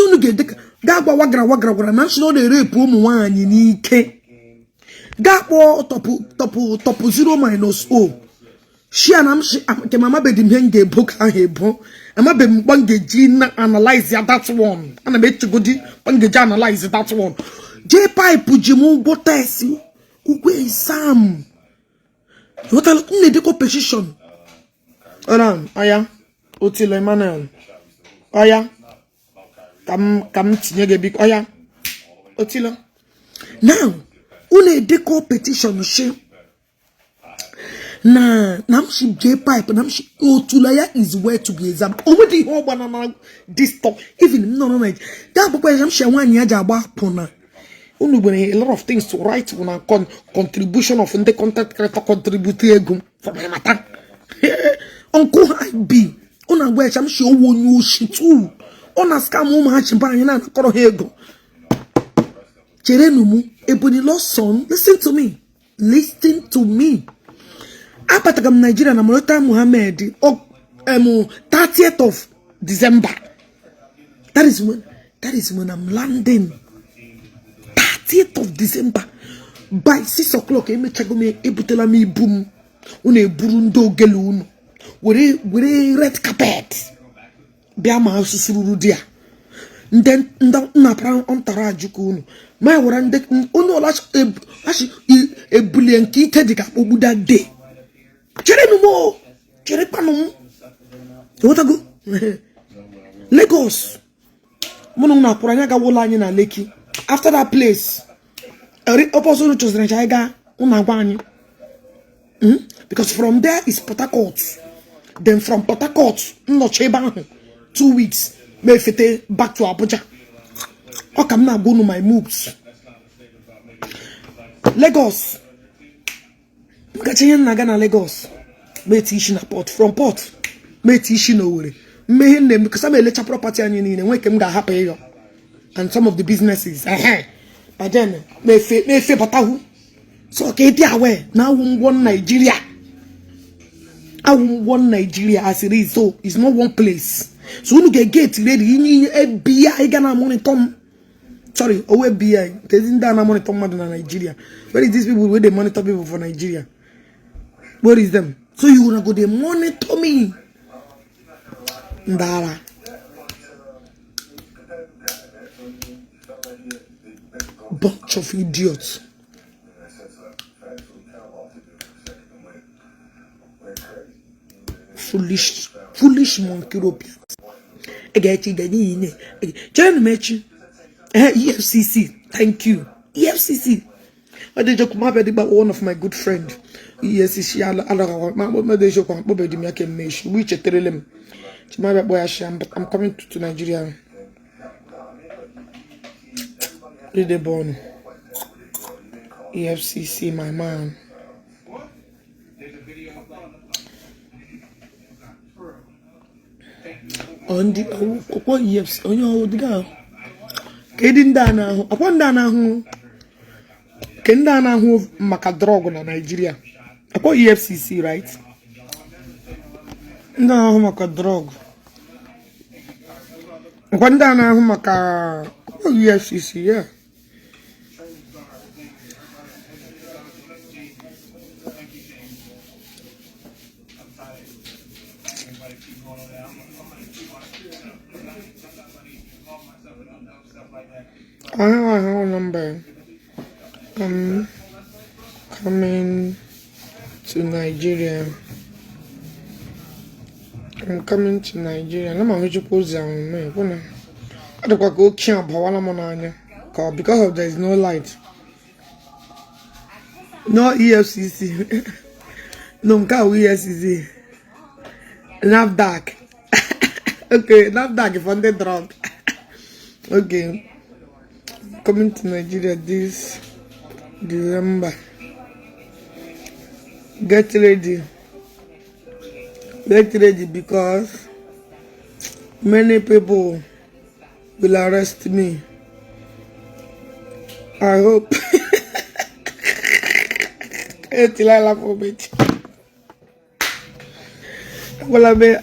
unu ga-edeka gaa gwa wagara wagara gwara na m sị na ọ na-erepụ ụmụ nwaanyị n'ike gaa kpọọ tọpụ tọpụ tọpụ 0 minus o shia na m sị nke m amabeghị m ihe m ga-ebo ka ahụ ebo amabeghị m mkpa m ga-eji na analyze ya that one. Ana m echegodi mkpa m ga-eji analyze that one. J pipe ji m ụgwọ test ụgwọ exam. Ghọtara m na-edekọ petition. Ọra ọya Otilo Emmanuel ọya ka m tinye gị biko ọya Otilo. Now unu edekọ petition shi na na m shi J pipe na m shi otula ya is where to be examined. O nwedị ihe ọ gbana na this talk even m nọrọ na ga akwụkwọ ya m shi nwaanyị ya ji agba akwụna. Unu nwere a lot of things to write na contribution of ndị content creator contribute ego for my matter. Uncle IB unu agwa ya m shi owu onye oshi too. Ọ na scam ụmụachi be anyị na-anakọrọ ha ego. Cherenu m Ebonyi Lawson, listen to me. Listen to me. Abataga m Nigeria na Murtala Muhammed 30th of December. That is when I'm landing. 30th of December by 6 o'clock. Emechago m, ebutela m ibu m. Unu eburu ndị ogele unu were red carpet bịa ma asụsụ ruru di ya. Ndị nnapara ntara ajụkọ unu ma were ndị onye ọla achị ebulie nke ike dị ka akpọgbu that day. Cherenụ m o, cherekwanụ m. Ịghọtago? Lagos, mụ na unu akwụrụ, anyị agawa ụlọ anyị na Lekki. After that place, ọpọsọ unu chọziri anyị gaa, unu agwa anyị. Because from there is Port Harcourt. Then from Port Harcourt, nnọchi ebe ahụ 2 weeks, ma efete back to Abuja. Ọ ka m na-agwa unu my moves. Lagos, m gacha ihe m na-aga na Lagos, ma eti isi na port. From port, ma eti isi na Owerri. Mmehie nne m because m elecha property anyị niile nwee ke m ga-ahapụ ịyọ and some of the businesses ehe. By then ma efe batahu. So ka ịdị aware na awụ ngwọ Nigeria, awụ ngwọ Nigeria as it is. So it's not one place. So unu ga-get ready inye ihe FBI ga na monitor m. Sorry, owo FBI kezi ndị a na monitor mmadụ na Nigeria. Where is these people wey dey monitor people for Nigeria? Where is them? So you gonna go dey monitor me? Ndara bunch of idiots. Foolish, foolish monkey Europeans. Egechi ga niile chere m echi. EFCC, thank you, EFCC. Ọ dị ejekwu ma abịa dịgba one of my good friend EFCC alagakwa ma akpọ mmadụ eziokwu akpọbeghị m ya kemgbe echi mgbe icheterele m chimabịa kpọ ya shi. I'm coming to Nigeria. Idebon EFCC, my man. Ọ ndị ọkwọ EFCC onye ọwụ dịga kedu ndị a na-ahụ ọkwọ ndị a na-ahụ ke ndị a na-ahụ maka drug na Nigeria, ọkwọ EFCC, right? Ndị na-ahụ maka drug, ọkwa ndị a na-ahụ maka ọkwọ EFCC, yeah. I have a whole number. I'm coming to Nigeria. I'm coming to Nigeria. Na ma hụchukwu ụzọ ahụ mee kwụ na ọ dịkwa ka oke abawala m n'anya ka ọ because of there is no light. No EFCC. No, nke a wụ EFCC. NAFDAC. Okay, NAFDAC for ndị drug. Okay. Coming to Nigeria this December. Get ready. Get ready because many people will arrest me. I hope. Etila for me. Agwala m ya.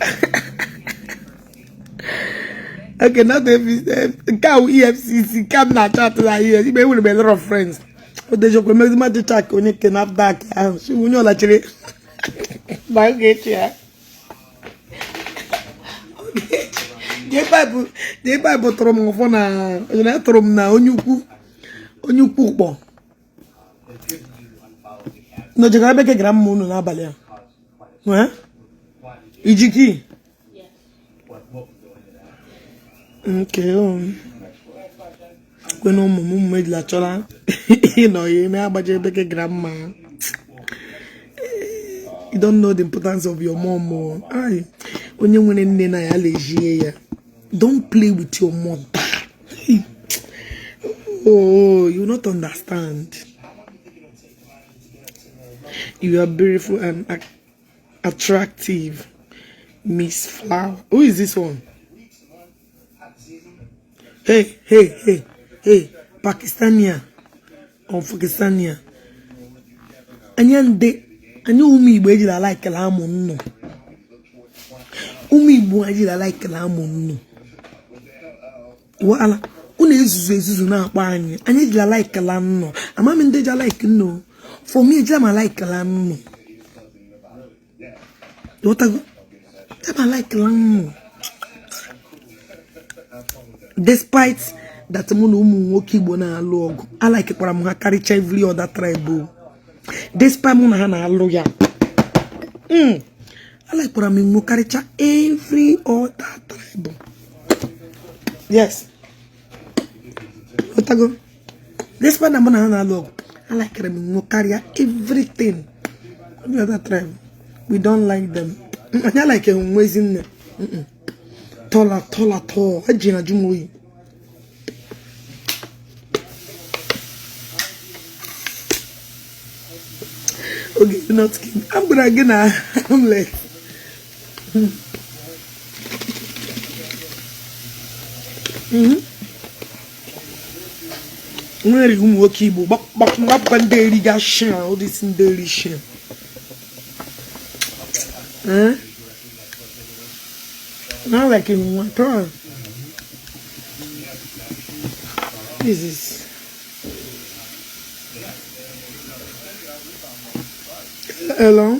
Okay, not nke a wụ EFCC nke a m na-achọ atụ na EFCC. Igbe enwere m a lot of friends. O dejokwa emezi mmadụ chak onye nke NAFDAC ahụ si onye ọlachiri ma ọ ga-echi ya. Jee Baịbụl tụrụ m ụfọ na onye na tụrụ m na onye ukwu kpọ na ojegara ebe ke gara mma unu n'abalị a. Eh? Iji kii? Nke kwena ụmụ m ụmụ ejila chọrọ ịnọ ya eme agbaji ebe ke grandma. You don't know the importance of your mom o. Ai, onye nwere nne na ya lejie ya. Don't play with your mother. Oh, you not understand. You are beautiful and attractive, Miss Flower. Who is this one? Hey, hey, hey, hey, Pakistania or Pakistania. Anyị ndị anyị ụmụ Igbo ejila laikela amụ nnụ. Ụmụ Igbo ejila laikela amụ nnụ. Wala unu ezuzu ezuzu na-akpọ anyị. Anyị ejila laikela nnụ. Ama m ndị ji like nnụ. For me, ejila m laikela nnụ. Ịghọtago? Ejila m laikela nnụ. Despite that mụ na ụmụ nwoke Igbo na-alụ ọgụ, alikekwara m ha karịcha every other tribe o. Despite mụ na ha na-alụ ya, alikekwara m Igbo karịcha every other tribe. Yes. Ịghọtago? Despite na mụ na ha na-alụ ọgụ, alikere m Igbo karịa everything. Every other tribe. We don't like them. Anyị alike nwe ezinne. Tọla tọla tọọ. Eji na jụ m oyi. Okay, do not kill me. I'm gonna get na omelet. Nwere ụmụ nwoke Igbo gbapụkwa ndị eriga shi a ụdịsi ndị eri shi. Eh? Not like in one turn. This is hello.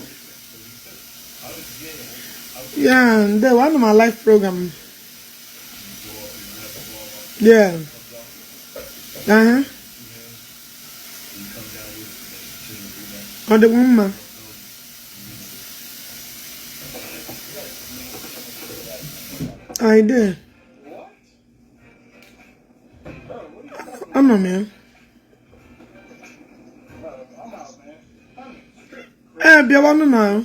Yeah, the one of my live program. Yeah. Uh-huh. Oh, the woman. I did. I'm not man. Eh, bịawa nụ na.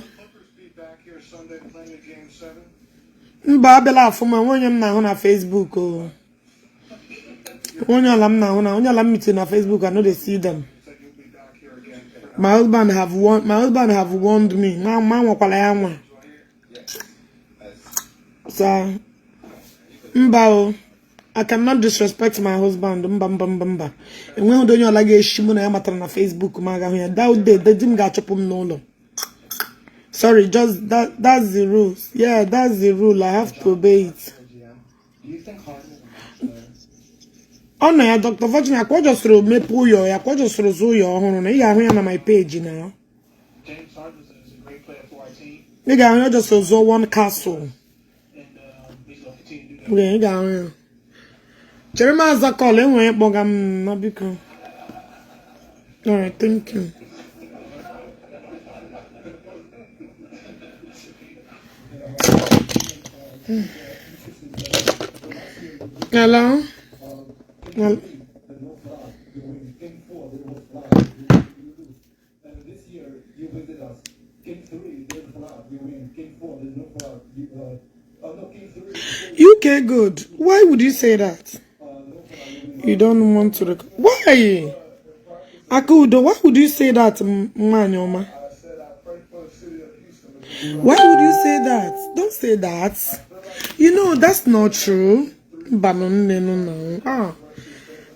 Mba, abịala afụ ma onye m na-ahụ na Facebook o. Onye ọla m na-ahụ na onye ọla m meeting na Facebook, I no dey see them. My husband have warned me. Ma ma nwakwala ya nwa. So mba o. I cannot disrespect my husband. Mba mba mba mba. Enweghị onye ọla ga-eshi mụ na ya matara na Facebook ma agahụ ya. That day, di m ga-achụpụ m n'ụlọ. Sorry, just that's the rules. Yeah, that's the rule. I have to obey it. Ọ nọ ya Dr. Fortune akwa ọ jọsịrị mepee ụyọ ya kwa ọ jọsịrị zụ ụyọ ọhụrụ na ị ga-ahụ ya na my page na. Ị ga-ahụ ya ọ jọsịrị zụọ one castle. Okay, ị ga-ahụ ya. Chere m aza call enwere kpọga m na biko. All right, thank you. Hello? Hello? UK good. Why would you say that? You don't want to record. Why? Akudo, why would you say that, Mwanyoma? Why would you say that? Don't say that. You know, that's not true. But no, no, no. Ah.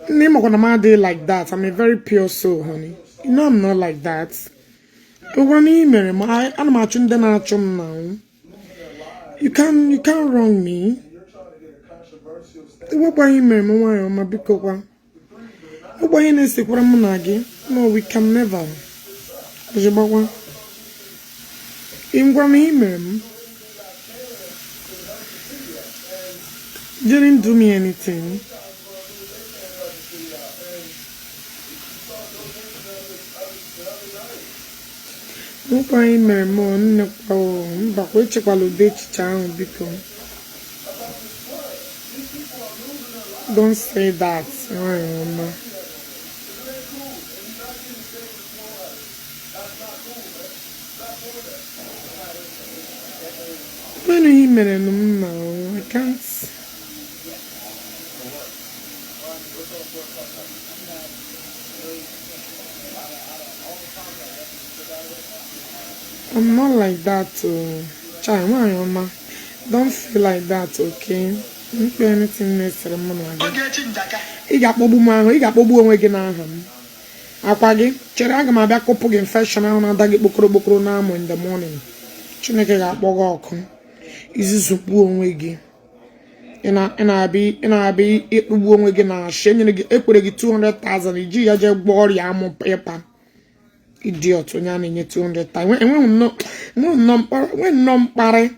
Like that. I'm a very pure soul, honey. You know I'm not like that. I'm You can't wrong me. No, we can never. You didn't do me anything. Don't say that. I can't. I'm not like that. Don't feel like that, okay? Don't pay anything necessary. Akwa gị chere, aga m abịa kụpụ gị infection ahụ na-ada gị kpokoro kpokoro n'amụ in the morning. Chineke ga-akpọ gị ọkụ. Izuzukpu onwe gị. Ị na-abịa ịkpụgbu onwe gị na ashị enyere gị, ekwere gị 200,000 iji ya jee gwọọ ọrịa amụ ịpa. Idiot, onye a na-enye 200,000. Enweghị nnọọ mkparị,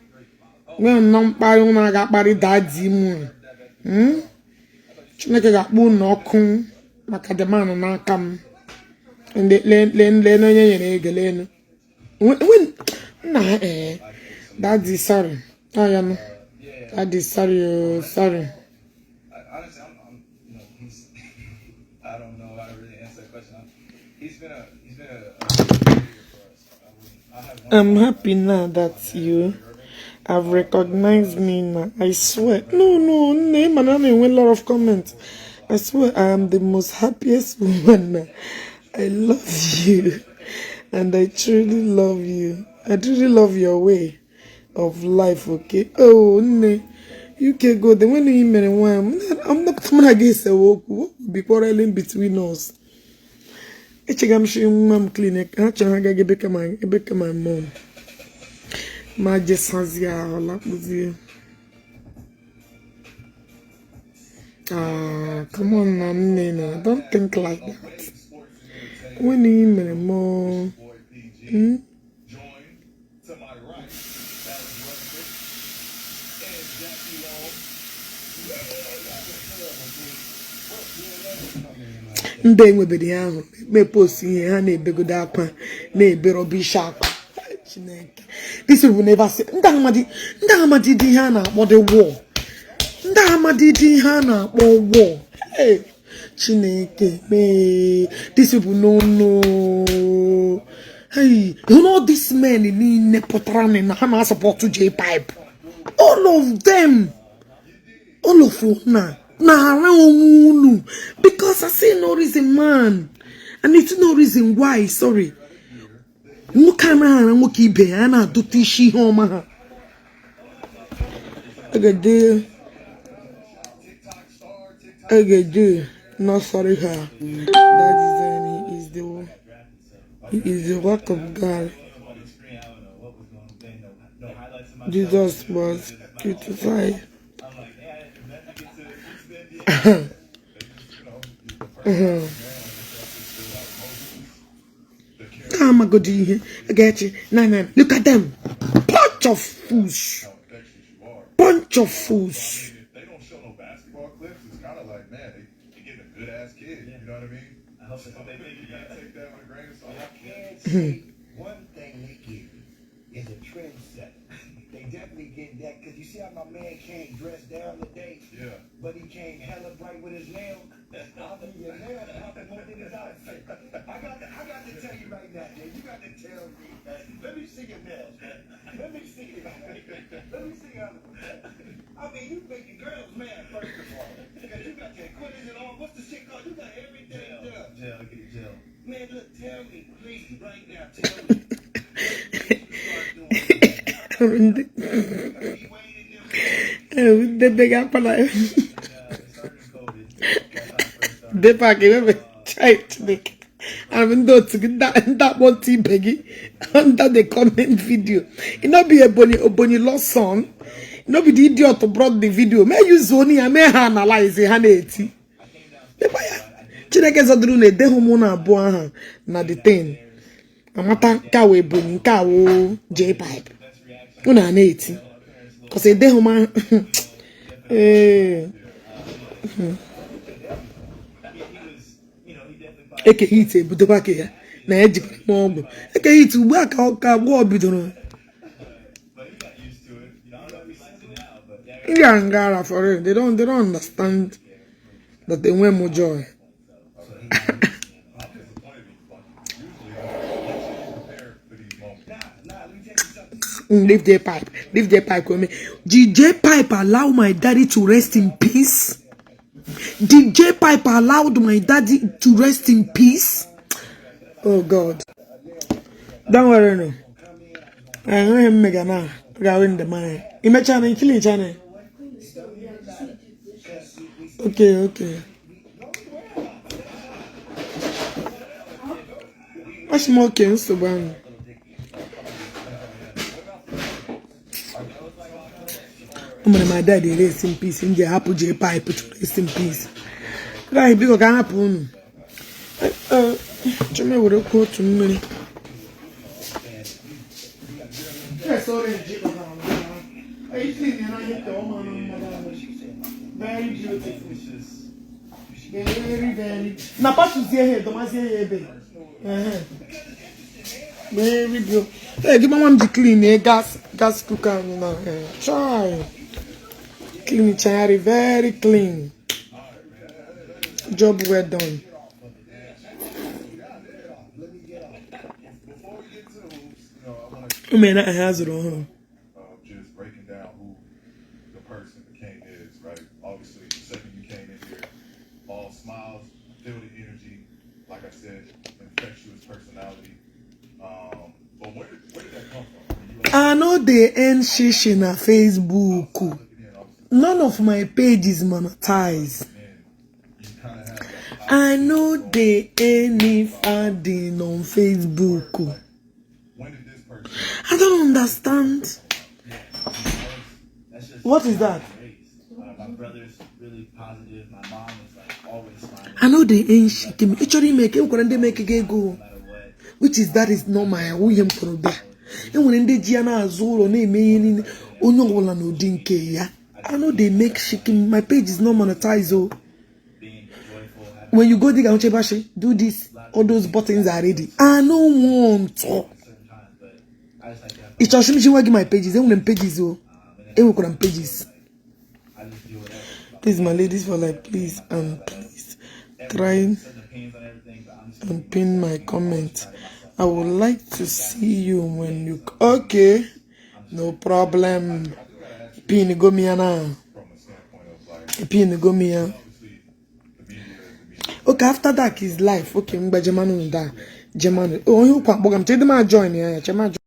enweghị nnọọ mkparị ụnụ aga akparị daddy m. Chineke ga-akpọ unu ọkụ maka demand n'aka m. Lee onye nyere ego, leenụ nna. Ee, daddy, sorry. Ọ ya nụ, daddy, sorry o, sorry. Honestly, I'm, you know, he's. I don't know how to really answer that question. He's been a leader for us. I wouldn't, I have one I'm happy now that you have recognized me now. I swear. No, name and I a lot of comments. I swear I am the most happiest woman now. I love you. And I truly love you. I truly love your way of life, okay? Oh, nne. UK go, the when you mere one, I'm not gonna get say what will be quarreling between us. Echega m shi nwa m clinic, ha chọrọ ha gaghị ebe ka my mom. Ma jesazie ahụ lakpụzie. Ah, come on na nne na, don't think like that. When you mere mụ, Joined to my right, Alex Rutherford and Jackie Long. Ndị enwebere ihe ahụ mee post ihe ha na-ebegodo akwa, na-ebe rubbish akwa. Chineke, this people never say ndị amadi, ndị amadi dị ihe a na-akpọ the war, ndị amadi dị ihe a na-akpọ war. Hey, Chineke mee, these people no know. Hey, you know these men niile pụtara na ha na-asupport J Pipe, all of them, all of una na-ara onwe unu, because I see no reason, man, and it's no reason why. Sorry, nwoke anaghị ara nwoke ibe ya a na-adụta isi ihe ọma ha Egede Egede, not sorry her. That is he is the work of God. Jesus was crucified. I'm like, hey, I meant to get to the NBA. They just, the first time Ha amagodi ihe ga-echi na na. Look at them, bunch of fools, How infectious you are. Bunch of fools. I mean, if they don't show no basketball clips, it's kind of like, man, they getting a good ass kid. You know what I mean? I hope that's what they think. You gotta take that with a grain of salt. I can say one thing they give is a trendsetter. They definitely get that because you see how my man came dressed down today, but he came hella bright with his nail. I mean, your nail popping more than his outfit. I got to tell you right now, Jay. You got to tell me. Let me see your nails, man. Let me see it. Let me see how. I mean, you make the girls mad first of all, because you got your equipment and all. What's the shit called? You got everything done. Gel, get gel. Man, look, tell me, please, right now, tell me. What made you start doing Ndị be ga-akwa na depa ka ebe chai. Chineke, ana ndị otu gị ndị akpọ ntị ibe gị under the comment video. E no be Ebonyi, Ebonyi lost son. E no be the idiot brought the video mee use onu ya mee ha analyze ha na-eti lekwa ya. Chineke zọdụrụ na edeghị mụ na abụọ aha na the thing amata nke a wee Ebonyi, nke a wụ J Pipe. Unu a na-eti kọsị edeghị m aha. Ee, Eke Hit ebudokwa ka ya na ya jikwara m ọgwụ Eke Hit ugbu a ka ọ ka agbọghọ bidoro ndị a ngara. For real, they don't understand that enwe m joy. I'm disappointed. Like, usually you prepare for these moments. Leave J Pipe, leave J Pipe. Come. Did J Pipe allow my daddy to rest in peace? Did J Pipe allowed my daddy to rest in peace? Oh God, don't worry. No, enweghị m mega na ga win the money. Imechana ikili chana. Clean the stove. Yeah, I just need to do dishes. Okay. Asị m oke nsogbu ahụ. O mere my dad rest in peace m ji hapụ jee pipe to rest in peace. Gaghị biko ka hapụ unu. Chọm ewere kwuo otu mmiri. Very beautiful. Very, very. Na patuzie ha edomazie ya ebe. Very beautiful. Ee, gị nwa m ji clean gas cooker anyị na chai. Clean chai, very clean. Job well done. Ụmụ na ahịa azụrụ ọhụrụ. Just breaking down who the person the king is, right? Obviously, the second you came in here, all smiles, feel the energy, like I said, infectious personality. But where did that come from? I know they earn shishi na Facebook. None of my pages monetize. I know they any funding on Facebook. I don't understand. What is that? My brother's really positive. My mom is like always smiling. I know they ain't shaking me. Actually, make him make a go. Which is that is not my William Korobia. And when they Gianna Zoro name me onye no dinke ya. I know they make shaking. My page is not monetized. Oh, when you go dig out do this, all those buttons are ready. I don't want to. It's just my pages. They want pages. Oh, they want pages. Please, my ladies, for like, please and please try and pin my comment. I would like to see you when you. Okay, no problem. Pin go me now. Pin go me. Okay, after that is life. Okay, mgbe Jemanu da Jemanu. Oh, you kwa boga. Mchede ma join ya. Chema join.